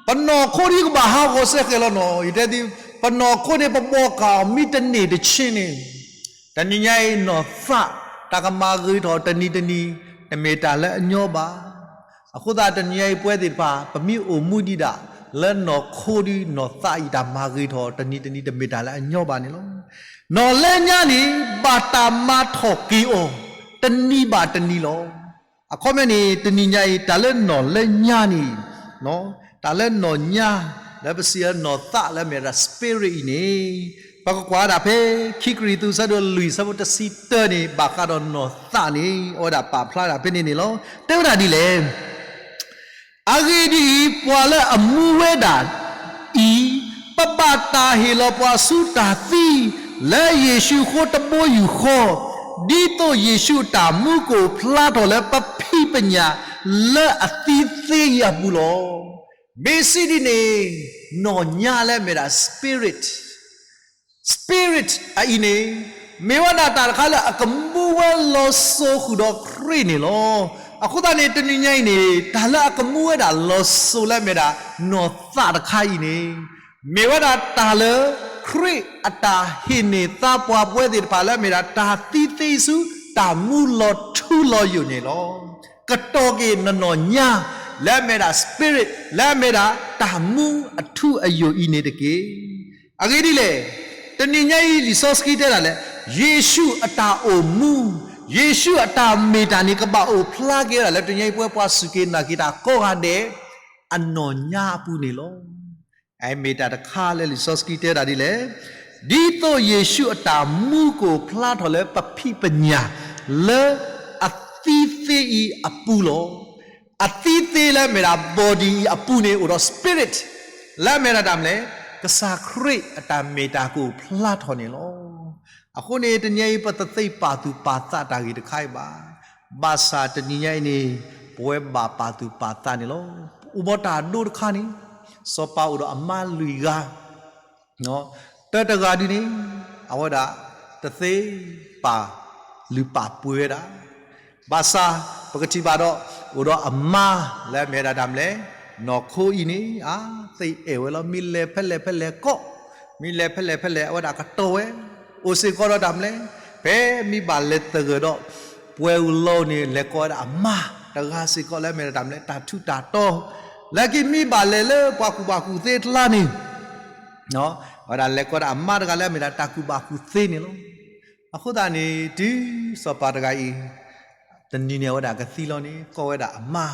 ပနီၢ်ခိဒ်ကဘၣ်ဟးဂီၤစဲဃဲၤလီၤနီၤ. ယတဲသု, ပနီၢ်ခိန့ၣ် ပဘီၣ်ကၢ်အီၤမ့ၢ်တန့ၢ်တဆ့န့ၣ်, တနံၤညါအံၤနီၢ်သး တၢ်ကမၤဂ့ၤထီၣ်တနံၤတနံၤ တမ့ၢ်တၢ်လၢအညီဘၣ်. အဃိသတးတနံၤညါအံၤပဝဲသ့ၣ်တဖၣ် ပမ့ၢ်အိၣ်မူဒံးဒၣ် လၢနီၢ်ခိဒ်နီၢ်သးအံၤ တၢ်မၤဂ့ၤထီၣ်တနံၤတနံၤ တမ့ၢ်တၢ်လၢအညီဘၣ်န့ၣ်လီၤ. နီၢ်လၢညါန့ၣ် ဘၣ်တၢ်မၤထီၣ်က့ၤအီၤ တနံၤဘၣ်တနံၤလီၤ. အခီပညီန့ၣ် တနံၤညါအံၤ တၢ်လၢနီၢ်လၢညါန့ၣ် တၢ်လၢနီၢ်ညါ လၢပစံးလၢနီၢ်သးလၢအမ့ၢ်ဒၣ် spirit အံၤန့ၣ် ပကကွၢ်ဒၣ်ဖဲ ခံကရံၣ်သူး ဆၢဒိၣ်လွံၢ် ဆၢဖိတဆံတၢန့ၣ် ဘၣ်ဃးဒီးနီၢ်သးန့ၣ် အဝဲဒၣ်ပာ်ဖျါဒၣ်ဖဲန့ၣ်န့ၣ်လီၤ. တဲဝဲဒၣ်ဒ်လဲၣ်. အဂ့ၢ်ဒ်အံၤ, ပှၤလၢအမူဝဲဒၣ်အံၤ, ပဘၣ်တၢ်ဟ့ၣ်လီၤပှၤဆူတၢ်သံ လၢယ့ၣ်ၡူးအဃိတဘိယူၢ်ဃီ, ဒ်သိးယ့ၣ်ၡူးအတၢ်မူကအိၣ်ဖျါထီၣ်လၢပဖံးပညၣ်လၢအသံသ့အံၤအပူၤလီၤ. မ့ၢ်စံးဒ်န့ၣ် နီၢ်ညါလၢအမ့ၢ်ဒၣ် spirit, spirit အံၤန့ၣ် မ့ၢ်ဝဲဒၣ်တၢ်တခါလၢအကမူဝဲလီၤစိၤဃုာ်ဒီးခရံာ်န့ၣ်လီၤ. အဃိသတးန့ၣ် တနံၤညါအံၤန့ၣ် တၢ်လၢအကမူဝဲဒၣ်လီၤစိၤလၢအမ့ၢ်ဒၣ် နီၢ်သးတခါအံၤန့ၣ် မ့ၢ်ဝဲဒၣ်တၢ်လၢ ခရံာ်အတၢ်ဟ့ၣ်န့ၢ်သါပှၤပဝဲသ့ၣ်တဖၣ်လၢအမ့ၢ်ဒၣ်တၢ်သံသ့ဆူ တၢ်မူလီၤထူလီၤယိာ်န့ၣ်လီၤ. ကတီၢ်က့ၤနနီၢ်ညါ လၢအမ့ၢ်ဒၣ် spirit လၢအမ့ၢ်ဒၣ်တၢ်မူအထူအယိာ်အံၤန့ၣ်တက့ၢ်. အဂ့ၢ်ဒ်လဲၣ်. တနံၤညါအံၤလံာ်စီဆှံတဲဒၣ်လဲၣ်, ယ့ၣ်ၡူးအတၢ်အိၣ်မူ, ယ့ၣ်ၡူးအတၢ်မ့ၢ်တၢ်န့ၣ် ကဘၣ်အိၣ်ဖျါက့ၤဝဲဒၣ်လၢတနံၤညါအံၤ ပဝဲပှၤစူၢ်က့ၤနာ်က့ၤတၢ်ကိးဂၤဒဲး အနီၢ်ညါအပူၤန့ၣ်လီၤ. အမ့ၢ်တၢ်တခါလၢလံာ်စီဆှံတဲဒၣ်ဒ်လဲၣ်, ဒ်သိးယ့ၣ်ၡူးအတၢ်မူကအိၣ်ဖျါထီၣ်လၢပဖံးပညၣ် လၢအသံသ့အံၤအပူၤလီၤ. အသံသ့လၢအမ့ၢ်ဒၣ် body အံၤအပူၤန့ၣ် အိၣ်ဒီး spirit လၢအမ့ၢ်ဒၣ်တၢ်မနုၤလဲၣ်, ကစၢ်ခရံာ်အတၢ်မ့ၢ်တၢ်ကအိၣ်ဖျါထီၣ်န့ၣ်လီၤ. အဃိန့ၣ် တနံၤအံၤ ပတသ့ပာ်သူၣ်ပာ်သးတၢ်ဂ့ၢ်တခါအံၤဘၣ်. ဘၣ်ဆၣ်တနံၤညါအံၤန့ၣ် ပဝဲဘၣ်ပာ်သူၣ်ပာ်သးန့ၣ်လီၤ. အိၣ်ဘၣ်တၢ်ဒိတခါန့ၣ် စီၤပၤအိၣ်ဒီးအမါလွံၢ်ဂၤ တၢတဂၤဒုန့ၣ် အဝဲဒၣ်တသ့ပာ်လုၢ်ပာ်ပှ့ၤဝဲဒၣ်. ဘၣ်ဆၣ် ပကထံၣ်ဘၣ်ဒီး အိၣ်ဒီးအမါလၢအမ့ၢ်ဝဲဒၣ်တၢ်မနုၤလဲၣ်, နီၢ်ခိအံၤန့ၣ် အသ့အဲၣ်ဝဲလီၤ. မ့ၢ်လဲၤဖဲလဲၣ်ဖဲလဲၣ်ကိး, မ့ၢ်လဲၤဖဲလဲၣ်ဖဲလဲၣ် အဝဲဒၣ်ကတီၢ်ဝဲ, အိၣ်စ့ၢ်ကီးဒီးတၢ်မနုၤလဲၣ်, ဖဲမ့ၢ်ဘၣ်လဲၤသဂၢၢ်ဒီး ပှဲၤအူလီၤန့ၣ် လဲၤကိးဝဲဒၣ်အမါတဂၤစ့ၢ်ကီးလၢအမ့ၢ်ဝဲဒၣ်တၢ်မနုၤလဲၣ်, တၢ်ထူးတၢ်တီၤ, လၢခံမ့ၢ်ဘၣ်လဲၤလၢပှၤကူၣ်ဘၣ်ကူၣ်သ့တကျါန့ၣ် အဝဲဒၣ်လဲၤကိးဒၣ်အမါတဂၤလၢအမ့ၢ်ဒၣ်တၢ်ကူၣ်ဘၣ်ကူၣ်သ့န့ၣ်လီၤ. အဃိသတးန့ၣ် တုၤစီၤပၤတဂၤအံၤ တနံၤန့ၣ် အဝဲဒၣ်ကသံလီၤန့ၣ် ကိးဝဲဒၣ်အမါ,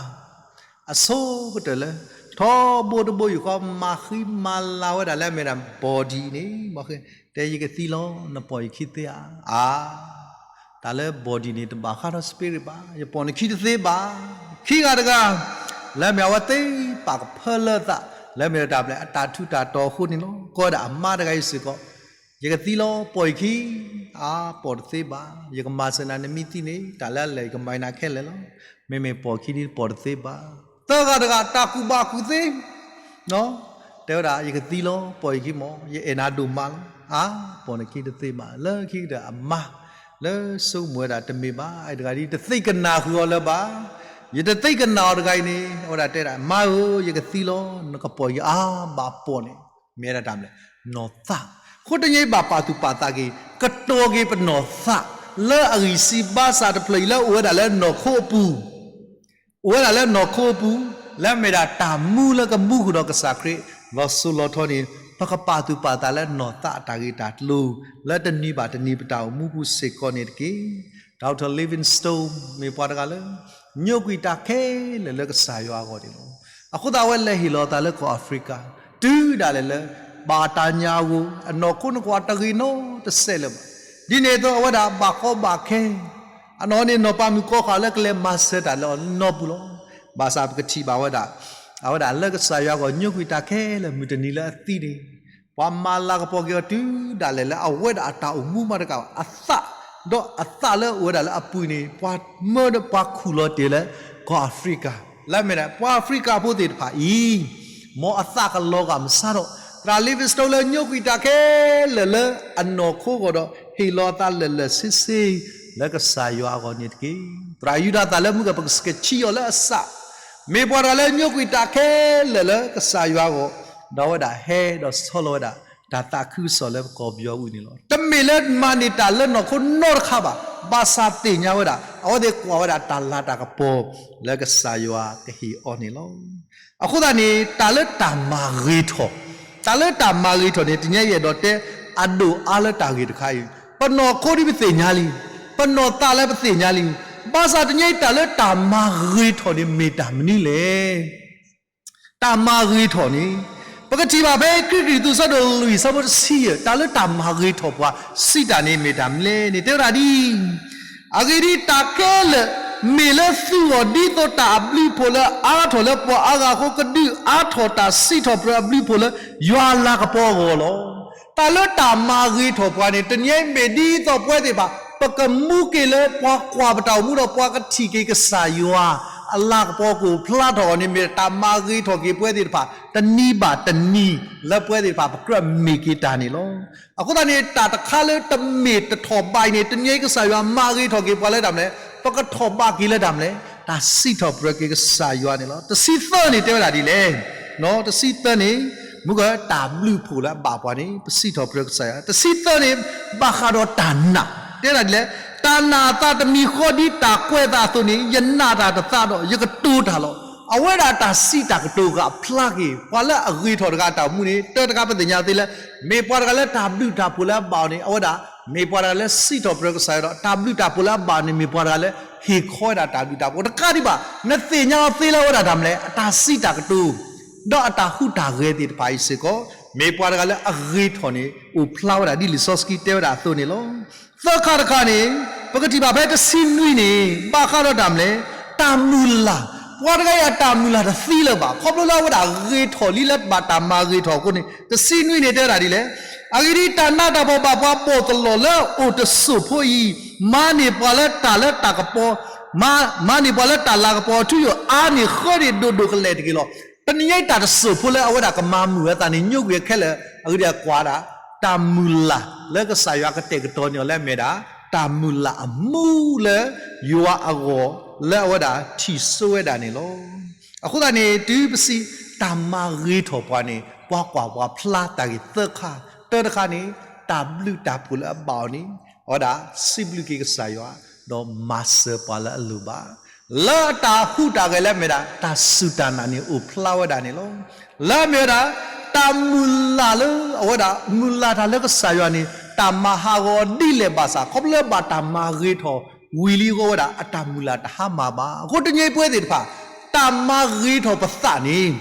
အဆိကတၢၢ်လၢ ထီဘိတဘိယူၢ်ဃီ မၤဃံမၤလၤဝဲဒၣ်လၢအမ့ၢ်ဒၣ် body န့ၣ် တဲယကသံလီၤ နပိာ်ယခံသ့ဧါ. အါ တၢ်လၢ body န့ၣ် တဘၣ်ဃးဒီး spirit ဘၣ်, ယပိာ်နခံတသ့ဘၣ်. ခံဂၤတဂၤ လၢအမ့ၢ်အဝဲသ့ၣ်ပာ်ကဖၢလၢအသး လၢအမ့ၢ်ဒၣ်တၢ်မနုၤလဲၣ် အတၢ်ထူးတၢ်တီၤအဃိန့ၣ်လီၤ. ကိးဝဲဒၣ်အမါတဂၤအံၤစ့ၢ်ကီး ယကသံလီၤ ပိာ်ယခံ, အါ ပိာ်တသ့ဘၣ်, ယကမၤစၢၤနၤ နမ့ၢ်သံန့ၣ် တၢ်လၢအလဲၤယကမၤနၤခဲလၢာ်လီၤ. မ့မ့ၢ်ပိာ်ခံန့ၣ် ပိာ်တသ့ဘၣ်. သၢဂၤတဂၤ တၢ်ကူၣ်ဘၣ်ကူၣ်သ့ တဲဝဲဒၣ် ယကသံလီၤ ပိာ်ယခံမး ယအဲၣ်နၤဒိၣ်မးလီၤ. အါ ပိာ်နခံတသ့ဘၣ်. လၢခံကတၢၢ်အမါ လၢဆိကမိၣ်ဝဲဒၣ်တမ့ၢ်ဘၣ်, အတဂၤဒ်တသ့ကနၣ်ဃုာ်အီၤလၢၤဘၣ်. ယတသ့ကနၣ်အီၤတဂၤအံၤန့ၣ် အဝဲဒၣ်တဲဒၣ် မါဧၢ ယကသံလီၤ နကပိာ်ယခံ အါ ဘၣ်ပိာ်န့ၣ် မ့ၢ်ဝဲဒၣ်တၢ်မနုၤလဲၣ် နီၢ်သး. အဃိတနံၤအံၤဘၣ်ပာ်သူၣ်ပာ်သးက့ၤ ကတီၤက့ၤပနီၢ်သး လၢအဂံၢ်စၢ်ဘါစၢ်တဖျၢၣ်အံၤလၢအိၣ်ဝဲဒၣ်လၢနီၢ်ခိအပူၤ အိၣ်ဝဲဒၣ်လၢနီၢ်ခိအပူၤ လၢအမ့ၢ်ဒၣ်တၢ်မူလၢကမူဃုာ်ဒီးကစၢ်ခရံာ် လီၤစိၤလီၤထီန့ၣ် ပကပာ်သူၣ်ပာ်သးလၢနီၢ်သးအတၢ်ဂ့ၢ်တၢ်ကျိၤ လၢတနံၤဘၣ်တနံၤပတၢ်အိၣ်မူပူၤစ့ၢ်ကီးန့ၣ်တက့ၢ်. Doctor Livingstone မ့ၢ်ပှၤတဂၤလၢ ညိကွံာ်တၢ်ခဲလၢာ်လၢကစၢ်ယွၤအဂီၢ်န့ၣ်လီၤ. အဃိသတးအဝဲလဲၤဟ့ၣ်လီၤအသးလၢကီၢ်အၤဖရံကၤ တုၤဒၣ်လဲာ်လၢ ဘၣ်တၢ်ညၣ်အဂီၢ် အနီၢ်ခိန့ၣ်ကွၢ်တဂ့ၤနီတစဲးလၢၤဘၣ်. ဒ်န့ၣ်အသိးအဝဲဒၣ်ဘၣ်ကီဘၣ်ခဲ အနီၢ်န့ၣ်နီၢ်ပၤမုၣ်ကီၢ်ဃာ်လၢကလဲၤမၤစၢၤတၢ်လၢအနီၢ်ပူၤလီၤ. ဘၣ်ဆၣ်ပကထံၣ်ဘၣ်ဝဲဒၣ် အဝဲဒၣ်လၢကစၢ်ယွၤအဂီၢ်ညိကွံာ်တၢ်ခဲလၢာ်မုၢ်တနံၤလၢအသံန့ၣ် ပှၤမၤလၤကပီၤက့ၤအီၤတုၤဒၣ်လဲာ်လၢအဝဲဒၣ်အတၢ်အိၣ်မူမးတကးဘၣ် အသး ဒီးအသးလၢအိၣ်ဝဲဒၣ်လၢအပူၤန့ၣ် ပှၤမၢဒီးပှၤခူၣ်လီၤတ့ၢ်လၢ ကီၢ်အၤဖရံကၤ လၢအမ့ၢ်ဒၣ် ပှၤအၤဖရံကၤဖိသ့ၣ်တဖၣ်အံၤ မ်အသးကလီၤဂာ်မဆါဒီး သရၣ်လ့ၤဝံးစတိၣ်လၢညိကွံာ်တၢ်ခဲလၢာ်လၢအနီၢ်ခိအဂီၢ်ဒီး ဟ့ၣ်လီၤအသးလၢာ်လၢာ်ဆ့ဆ့ လၢကစၢ်ယွၤအဂီၢ်န့ၣ်တက့ၢ်. သရၣ်ယူဒၤသၣ်လၢမုၢ်ကပၤ ပကစၢ်ကဆံးအီၤလၢအစၢ်, မ့ၢ်ပှၤတဂၤလၢညိကွံာ်တၢ်ခဲလၢာ်လၢကစၢ်ယွၤအဂီၢ်, ဒီးအဝဲဒၣ်ဟဲဒီးဆီလီၤဝဲဒၣ် တၢ်သးခုကစီၣ်လၢပကီၢ်ပယီၤအပူၤန့ၣ်လီၤ. တမ့ၢ်လၢမၤန့ၢ်တၢ်လၢနီၢ်ခိနီတခါဘၣ်, ဘၣ်ဆၣ်သ့ၣ်ညါဝဲဒၣ် အဝဲသ့ၣ်ကွၢ်ဝဲဒၣ်တၢ်လၤတၢ်ကပီၤလၢကစၢ်ယွၤကဟ့ၣ်အီၤန့ၣ်လီၤ. အဃိသတးန့ၣ် တၢ်လၢတၢ်မၤဂ့ၤထီၣ်, တၢ်လၢတၢ်မၤဂ့ၤထီၣ်န့ၣ် တနံၤအံၤအဲၣ်ဒိးတဲ အဒိၣ်အါလၢတၢ်ဂ့ၢ်တခါအံၤ, ပနီၢ်ခိဒ်ပသ့ၣ်ညါလံ, ပနီၢ်သးလၢပသ့ၣ်ညါလံ, ဘၣ်ဆၣ်တနံၤအံၤ တၢ်လၢတၢ်မၤဂ့ၤထီၣ်န့ၣ် မ့ၢ်တၢ်မနုၤလဲၣ်. တၢ်မၤဂ့ၤထီၣ်န့ၣ် ပကထံၣ်ဘၣ်ဖဲ ခံကရံၣ်သူး အဆၢဒိၣ်လွံၢ် အဆၢဖိတဆံယဲၢ်, တၢ်လၢတၢ်မၤဂ့ၤထီၣ်ပှၤ စံးတၢ်န့ၣ် မ့ၢ်တၢ်မနုၤလဲၣ်န့ၣ် တဲဝဲဒၣ်ဒ်အံၤ, အဂ့ၢ်ဒ်အံၤ, တၢ်ခဲလၢာ်မ့ၢ်လၢသုဂီၢ် ဒ်သိးတၢ်အဘျုးအဖှိၣ်လၢအါထီၣ်လၢပှၤအါဂၤအဃိ ကဒုးအါထီၣ်တၢ်စံးထီၣ်ပတြၢၤအဘျုးအဖှိၣ်လၢ ယွၤအလၤကပီၤအဂီၢ်လီၤ. တၢ်လၢတၢ်မၤဂ့ၤထီၣ်ပှၤန့ၣ် တနံၤအံၤမ့ၢ်ဒ်သိးပဝဲသ့ၣ်တဖၣ် ပကမူက့ၤလၢပှၤကွၢ်ပတၢ်အိၣ်မူဒီး ပှၤကထံၣ်က့ၤကစၢ်ယွၤအလၤကပီၤကအိၣ်ဖျါထီၣ်အဂီၢ်န့ၣ် မ့ၢ်တၢ်မၤဂ့ၤထီၣ်က့ၤပဝဲသ့ၣ်တဖၣ် တနံၤဘၣ်တနံၤ လၢပဝဲသ့ၣ်တဖၣ် ပကြၢးမ့ၢ်က့ၤတၢ်န့ၣ်လီၤ. အဃိသတးန့ၣ် တၢ်တခါလၢတမ့ၢ်တထီၣ်ဘးအံၤန့ၣ် တနံၤအံၤကစၢ်ယွၤမၤဂ့ၤထီၣ်က့ၤပှၤလၢတၢ်မနုၤလဲၣ်, ပကထီၣ်ဘးက့ၤလၢတၢ်မနုၤလဲၣ်, တၢ်စံးထီၣ်ပတြၢၤက့ၤကစၢ်ယွၤန့ၣ်လီၤ. တဆံသၢန့ၣ်တဲဝဲဒၣ်ဒ်လဲၣ်, တဆံသၢန့ၣ် မ့ၢ်ကတၢ်ဘျုးဖှိၣ်လၢအဘၣ်ပှၤန့ၣ် ပစံးထီၣ်ပတြၢၤကစၢ်ယွၤ. တဆံသၢန့ၣ် ဘၣ်ဃးဒီးတၢ်နာ်, တဲဒၣ်ဒ်လဲၣ်, တၢ်နာ်အသးတမံၤဃီဒ်တၢ်ကွဲးအသးအသိးန့ၣ် ယနာ်တၢ်တသးဒီး ယကတိၤတၢ်လီၤ. အဝဲဒၣ်တၢ်စံးတၢ်ကတိၤဂာ်ဖျါက့ၤ ပှၤလၢအဂ့ၤထီၣ်တဂၤအတၢ်အိၣ်မူန့ၣ် တၢ်တခါပသ့ၣ်ညါသ့လၢ မ့ၢ်ပှၤတဂၤလၢတၢ်ဘျုးတၢ်ဖှိၣ်လၢအဘၣ်အီၤန့ၣ် အဝဲဒၣ် မ့ၢ်ပှၤတဂၤလၢစံးထီၣ်ပတြၢၤကစၢ်ယွၤဒီး တၢ်ဘျုးတၢ်ဖှိၣ်လၢအဘၣ်အီၤန့ၣ် မ့ၢ်ပှၤတဂၤလၢဟ့ၣ်ခီဝဲဒၣ်တၢ်ဘျုးတၢ်ဖှိၣ်တကးဒံးဘၣ်. နသ့ၣ်ညါအီၤသ့လၢအဝဲဒၣ်တၢ်မနုၤလဲၣ်, အတၢ်စံးတၢ်ကတိၤ ဒီးအတၢ်ဟူးတၢ်ဂဲၤသ့ၣ်တဖၣ်အံၤစ့ၢ်ကီး မ့ၢ်ပှၤတဂၤလၢအဂ့ၤထီၣ်န့ၣ် အိၣ်ဖျါဝဲဒၣ်ဒ်လံာ်စီဆှံတဲဝဲဒၣ်အသိးန့ၣ်လီၤ. သၢခါတခါန့ၣ် ပကထံၣ်ဘၣ်ဖဲတဆံနွံန့ၣ် ဘၣ်ဃးဒီးတၢ်မနုၤလဲၣ်, တၢ်မုၢ်လၢ်, ပှၤတဂၤအံၤအတၢ်မုၢ်လၢ်တသံလၢၤဘၣ်, ခီဖျိလၢအဝဲဒၣ်ဂ့ၤထီၣ်လံလၢဘၣ်တၢ်မၤဂ့ၤထီၣ်အဃိန့ၣ် တဆံနွံန့ၣ်တဲဝဲဒၣ်ဒ်လဲၣ်, အဂ့ၢ်ဒ်အံၤ, တၢ်နးတၢ်ဖှီၣ်ဘၣ်ပှၤပိာ်တလီၢ်လၢအအိၣ်တစိၢ်ဖိအံၤ မၤန့ၢ်ပှၤလၢတၢ်လၤကပီၤ, မၤန့ၢ်ပှၤလၢတၢ်လၤကပီၤအထူအယိာ်အါန့ၢ်ဃၢန့ၣ် ဒိၣ်ဒိၣ်ကလဲာ်တက့ၢ်လီၤ. တနံၤအံၤတၢ်တစိၢ်ဖိလၢအဝဲဒၣ်ကမၤမုာ်အသးန့ၣ် ညိကွံာ်အခဲလၢာ် အဂ့ၢ်ဒ်အံၤကွၢ်ဒၣ် တၢ်မုၢ်လၢ်လၢကစၢ်ယွၤကတဲာ်ကတီၤန့ၢ်အီၤလၢအမ့ၢ်ဒၣ် တၢ်မုၢ်လၢ်အမူလၢယွၤအဂီၢ် လၢအဝဲဒၣ်ထံၣ်စိဝဲဒၣ်န့ၣ်လီၤ. အဃိသတးန့ၣ် တုၤပစံးတၢ်မၤဂ့ၤထီၣ်ပှၤန့ၣ် ပှၤကွၢ်ပှၤဖျါတၢ်ဂ့ၢ်သၢခါ, တၢတခါန့ၣ် တၢ်ဘျုးတၢ်ဖှိၣ်လၢအဘၣ်အီၤန့ၣ် အဝဲဒၣ်စံးဘျုးက့ၤကစၢ်ယွၤ ဒီးမၤစၢၤပှၤလၢအလိၣ်ဘၣ် လၢအတၢ်ဟူးတၢ်ဂဲၤလၢအမ့ၢ်ဒၣ် တၢ်စူၢ်တၢ်နာ်န့ၣ်အိၣ်ဖျါဝဲဒၣ်န့ၣ်လီၤ. လၢအမ့ၢ်ဝဲဒၣ် တၢ်မုၢ်လၢ်လၢအဝဲဒၣ် မုၢ်လၢ်တၢ်လၢကစၢ်ယွၤန့ၣ် တၢ်မၤဟးဂီၤဒ်လဲၣ်ဘၣ်ဆၣ် ခီဖျိလၢဘၣ်တၢ်မၤဂ့ၤထီၣ်ဝံၤလံအဃိဝဲဒၣ် အတၢ်မုၢ်လၢ်တဟါမၢ်ဘၣ်. အဃိတနံၤအံၤပဝဲသ့ၣ်တဖၣ် တၢ်မၤဂ့ၤထီၣ်ပသးန့ၣ်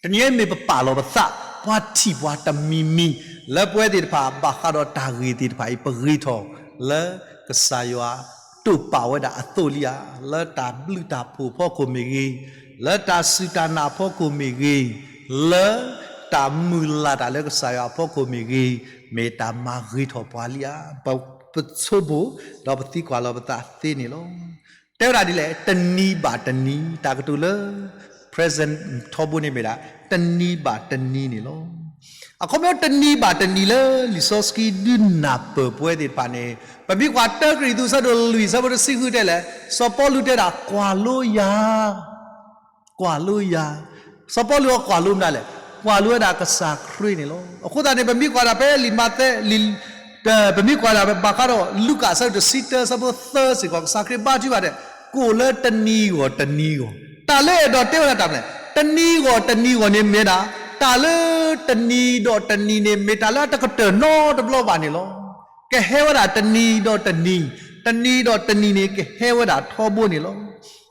တနံၤအံၤမ့ၢ်ပပာ်လီၤပသး ပှၤထံၣ်ပှၤတမံၤမံၤ လၢပဝဲသ့ၣ်တဖၣ် ဘၣ်ဃးဒီးတၢ်ဂ့ၢ်သ့ၣ်တဖၣ်အံၤ ပဂ့ၤထီၣ်လၢကစၢ်ယွၤတိာ်ပာ်ဝဲဒၣ်အသိးလံဧါ, လၢတၢ်ဘျုးတၢ်ဖှိၣ်အဖီခိၣ်မ့ၢ်ဂ့ၤ, လၢတၢ်စူၢ်တၢ်နာ်အဖီခိၣ်မ့ၢ်ဂ့ၤ, လၢတၢ်မုၢ်လၢ်တၢ်လၢကစၢ်ယွၤအဖီခိၣ်မ့ၢ်ဂ့ၤ, မ့ၢ်တၢ်မၤဂ့ၤထီၣ်ပှၤလံဧါ, ပဆိကမိၣ် ဒီးပသံကွၢ်လီၤပသးသ့န့ၣ်လီၤ. တဲဝဲဒၣ်ဒ်လဲၣ်, တနံၤဘၣ်တနံၤ, တၢ်ကတိၤလၢ present ထီဘိန့ၣ်မ့ၢ်ဒၣ် တနံၤဘၣ်တနံၤန့ၣ်လီၤ. အခီပညီတနံၤဘၣ်တနံၤလၢ လံာ်စီဆှံဒုးနၢ်ပၢၢ်ပဝဲသ့ၣ်တဖၣ်န့ၣ် ပမ့ၢ်ကွၢ်တၢကရံၣ်သူး အဆၢဒိၣ်လွံၢ် အဆၢဖိတဆံဃုတဲလဲၣ်, စီၤပီလူးတဲဒၣ် ကွၢ်လိယၤ ကွၢ်လိယၤ. စီၤပီလူးအကွၢ်လိမနုၤလဲၣ်, ကွၢ်လိဝဲဒၣ်ကစၢ်ခရံာ်န့ၣ်လီၤ. အဃိသတးန့ၣ် ပမ့ၢ်ကွၢ်ဒၣ်ဖဲလံာ်မးသဲ လံာ် ပမ့ၢ်ကွၢ်ဒၣ်ဖဲဘၣ်ဃးဒီး လူၤကၣ် အဆၢဒိၣ်တဆံတၢ အဆၢဖိသၢစ့ၢ်ကီး ကစၢ်ခရံာ်ဘါထုကဖၣ်ဒဲး ကိၣ်လၢတနံၤဂီၢ်တနံၤဂီၢ်. တၢ်လၢအဲၣ်ဒိးတဲဝဲဒၣ်တၢ်မနုၤလဲၣ်, တနံၤဂီၢ်တနံၤဂီၢ်န့ၣ်မ့ၢ်ဒၣ် တၢ်လၢတနံၤဒီးတနံၤန့ၣ် မ့ၢ်တၢ်လၢအတကတၢၢ်နီတဘျီဘၣ်န့ၣ်လီၤ. ကဟဲဝဲဒၣ်တနံၤဒီးတနံၤ, တနံၤဒီးတနံၤန့ၣ် ကဟဲဝဲဒၣ်ထီဘိန့ၣ်လီၤ.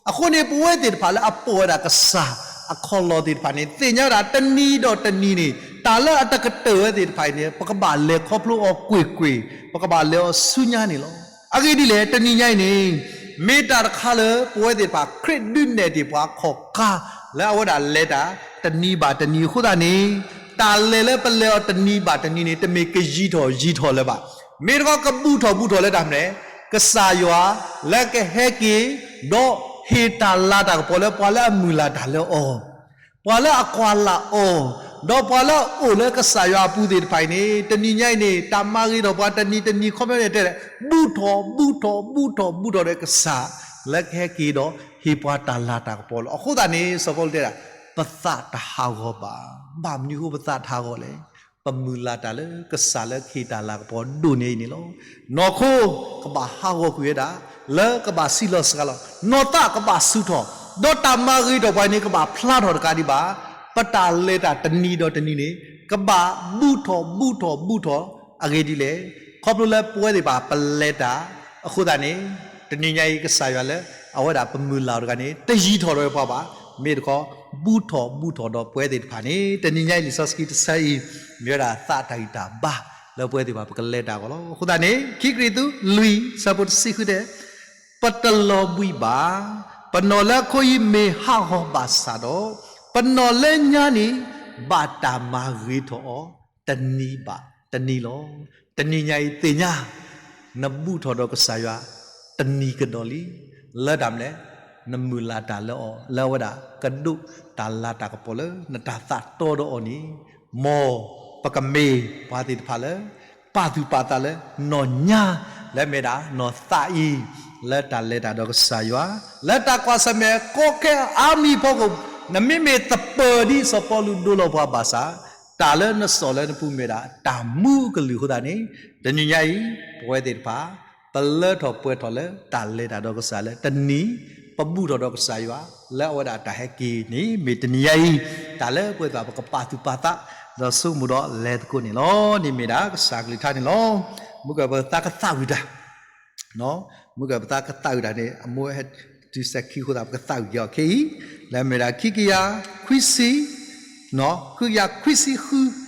အဃိန့ၣ် ပဝဲသ့ၣ်တဖၣ်လၢအပိာ်ဝဲဒၣ်ကစၢ်အခီၣ်လီၢ်သ့ၣ်တဖၣ်န့ၣ် သ့ၣ်ညါဝဲဒၣ်တနံၤဒီးတနံၤန့ၣ် တၢ်လၢအတကတၢၢ်ဝဲသ့ၣ်တဖၣ်အံၤန့ၣ် ပကဘၣ်လဲၤခီဖျိအီၤကွ့ၢ်ကွ့ၢ်, ပကဘၣ်လဲၤအီၤဆူညါန့ၣ်လီၤ. အဂ့ၢ်ဒ်လဲၣ်, တနံၤညါအံၤန့ၣ် မ့ၢ်တၢ်တခါလၢပဝဲသ့ၣ်တဖၣ် ခရံာ်ဒုးနဲၣ်တ့ၢ်ပှၤခီၣ်ခါ လၢအဝဲဒၣ်လဲၤတၢ်တနံၤဘၣ်တနံၤအဃိသတးန့ၣ် တၢ်လဲၤလၢပလဲၤအီၤတနံၤဘၣ်တနံၤန့ၣ် တမ့ၢ်ကယံၤထီၣ်ယံၤထီၣ်လၢၤဘၣ်. မ့ၢ်တခီကဘူၣ်ထီၣ်ဘူးထီၣ်လၢတၢ်မနုၤလဲၣ်, ကစၢ်ယွၤလၢကဟဲက့ၤ ဒီးဟ့ၣ်တၢ်လၤတၢ်ကပီၤလၢပှၤလၢအမုၢ်လၢ်တၢ်လၢအီၤ, ပှၤလၢအကွၢ်လၢ်အီၤ ဒီးပှၤလၢအအိၣ်လၢကစၢ်ယွၤအပူၤသ့ၣ်တဖၣ်အံၤန့ၣ် တနံၤညါအံၤန့ၣ် တၢ်မၤဂ့ၤထီၣ်ပှၤတနံၤတနံၤခီပညီန့ၣ်တဲလဲၣ် ဘူၣ်ထီၣ်ဘူၣ်ထီၣ်ဘူၣ်ထီၣ်ဘူၣ်ထီၣ်ဒီးကစၢ် လၢကဟဲက့ၤဒီးဟ့ၣ်ပှၤတၢ်လၤတၢ်ကပီၤလီၤ. အဃိသတးန့ၣ် စီၤပီလူးတဲဒၣ် ပသးတဟးဂီၤဘၣ်. ဘၣ်မနုၤအဃိပသးတဟးဂီၤလဲၣ်. ပမုၢ်လၢ်တၢ်လၢကစၢ်လၢကဟ့ၣ်တၢ်လၤကပီၤဒိၣ်န့ၢ်အံၤန့ၣ်လီၤ. နီၢ်ခိကဘၣ်ဟးဂီၤကွံာ်ဝဲဒၣ် လၢကဘၣ်စံးလီၤစှၤလီၤ. နီၢ်သးကဘၣ်ဆူၣ်ထီၣ်, ဒီးတၢ်မၤဂ့ၤထီၣ်ပှၤန့ၣ် ကဘၣ်ဖျါထီၣ်တကးဒံးဘၣ်. ပတၢ်လဲၤတၢ်တနံၤဒီးတနံၤန့ၣ် ကဘၣ်ဘူၣ်ထီၣ်ဘူၣ်ထီၣ်ဘူၣ်ထီၣ်အဂ့ၢ်ဒ်လဲၣ်. ခီဖျိလၢပဝဲသ့ၣ်တဖၣ်ပလဲၤတၢ်အဃိသတးန့ၣ် တနံၤညါအံၤကစၢ်ယွၤလၢ အဝဲဒၣ်ပမုၢ်လၢ်အီၤတဂၤန့ၣ် တယံၤထီၣ်ဒီးပှၤဘၣ်. မ့ၢ်တခီ ဘူၣ်ထီၣ်ဘူၣ်ထီၣ်ဒီးပဝဲသ့ၣ်တဖၣ်န့ၣ် တနံၤညါအံၤလံာ်စီဆှံတဆၢအံၤ မ့ၢ်ဝဲဒၣ်သးတၢ်ဂံၢ်တၢ်ဘါ လၢပဝဲသ့ၣ်တဖၣ်ပကလဲၤတၢ်အဂီၢ်လီၤ. အဃိသတးန့ၣ် ခံကရံၣ်သူး လွံၢ် ဆၢဖိတဆံဃုတဲ ပတလီၤဘှံးဘၣ်. ပနီၢ်လၢအခိၣ်အံၤမ့ၢ်ဟးဂီၤဘၣ်ဆၣ်ဒီး ပနီၢ်လၢညါန့ၣ် ဘၣ်တၢ်မၤဂ့ၤထီၣ်အီၤ တနံၤဘၣ်တနံၤလီၤ. တနံၤညါအံၤသ့ၣ်ညါ နဘူၣ်ထီၣ်ဒီးကစၢ်ယွၤ တနံၤကဒီးလံ. လၢတၢ်မနုၤလဲၣ်, နမုၢ်လၢ်တၢ်လၢအီၤ လၢအဝဲဒၣ်ကဒိးတၢ်လၤတၢ်ကပီၤလၢနတၢ်သးတီဒီးအီၤန့ၣ်, မ်ပကမ့ၢ်ပှၤသ့ၣ်တဖၣ်လၢ ပာ်သူၣ်ပာ်သးလၢနီၢ်ညါ လၢမ့ၢ်ဒၣ်နီၢ်သးအံၤ လၢတၢ်လဲၤတၢ်ဒီးကစၢ်ယွၤ လၢတၢ်ကွၢ်ဆၢၣ်မဲာ်ကီခဲအါမံၤအဖီခိၣ် နမ့မ့ၢ်သပၢၤဒ်စီၤပီလူးဒိလီၤပှၤဘၣ်ဆၣ်, တၢ်လၢနစိာ်လၢနပူၤမ့ၢ်ဒၣ်တၢ်မူအကလုၢ်အဃိသတးန့ၣ်, တနံၤညါအံၤ ပဝဲသ့ၣ်တဖၣ် ပလၢထီၣ်ပှဲၤထီၣ်လၢတၢ်လဲၤတၢ်ဒီးကစၢ်လၢတနံၤ, ပဘူၣ်ထီၣ်ဒီးကစၢ်ယွၤ လၢအဝဲဒၣ်တၢ်ဟဲက့ၤန့ၣ် မ့ၢ်တနံၤညါအံၤ တၢ်လၢပဝဲသ့ၣ်တဖၣ်ပကပာ်သူၣ်ပာ်သး ဒီးဆိကမိၣ်ဒီးလဲၤသကိးန့ၣ်လီၤ. န့ၣ်မ့ၢ်ဒၣ်ကစၢ်ကလုၢ်ကထါန့ၣ်လီၤ. မုၢ်ကပသးကသးဝံၣ်တၢ် မုၢ်ကပသးကသးဝံၣ်တၢ်န့ၣ် အမိၢ်ဟဲတုၤစဲၤခံအဃိသတး ပကသးဝံၣ်က့ၤအီၤခဲအံၤ, လၢမ့ၢ်ဒၣ်ခံကယၤခွံဆံ, ခံကယၤခွံဆံဃု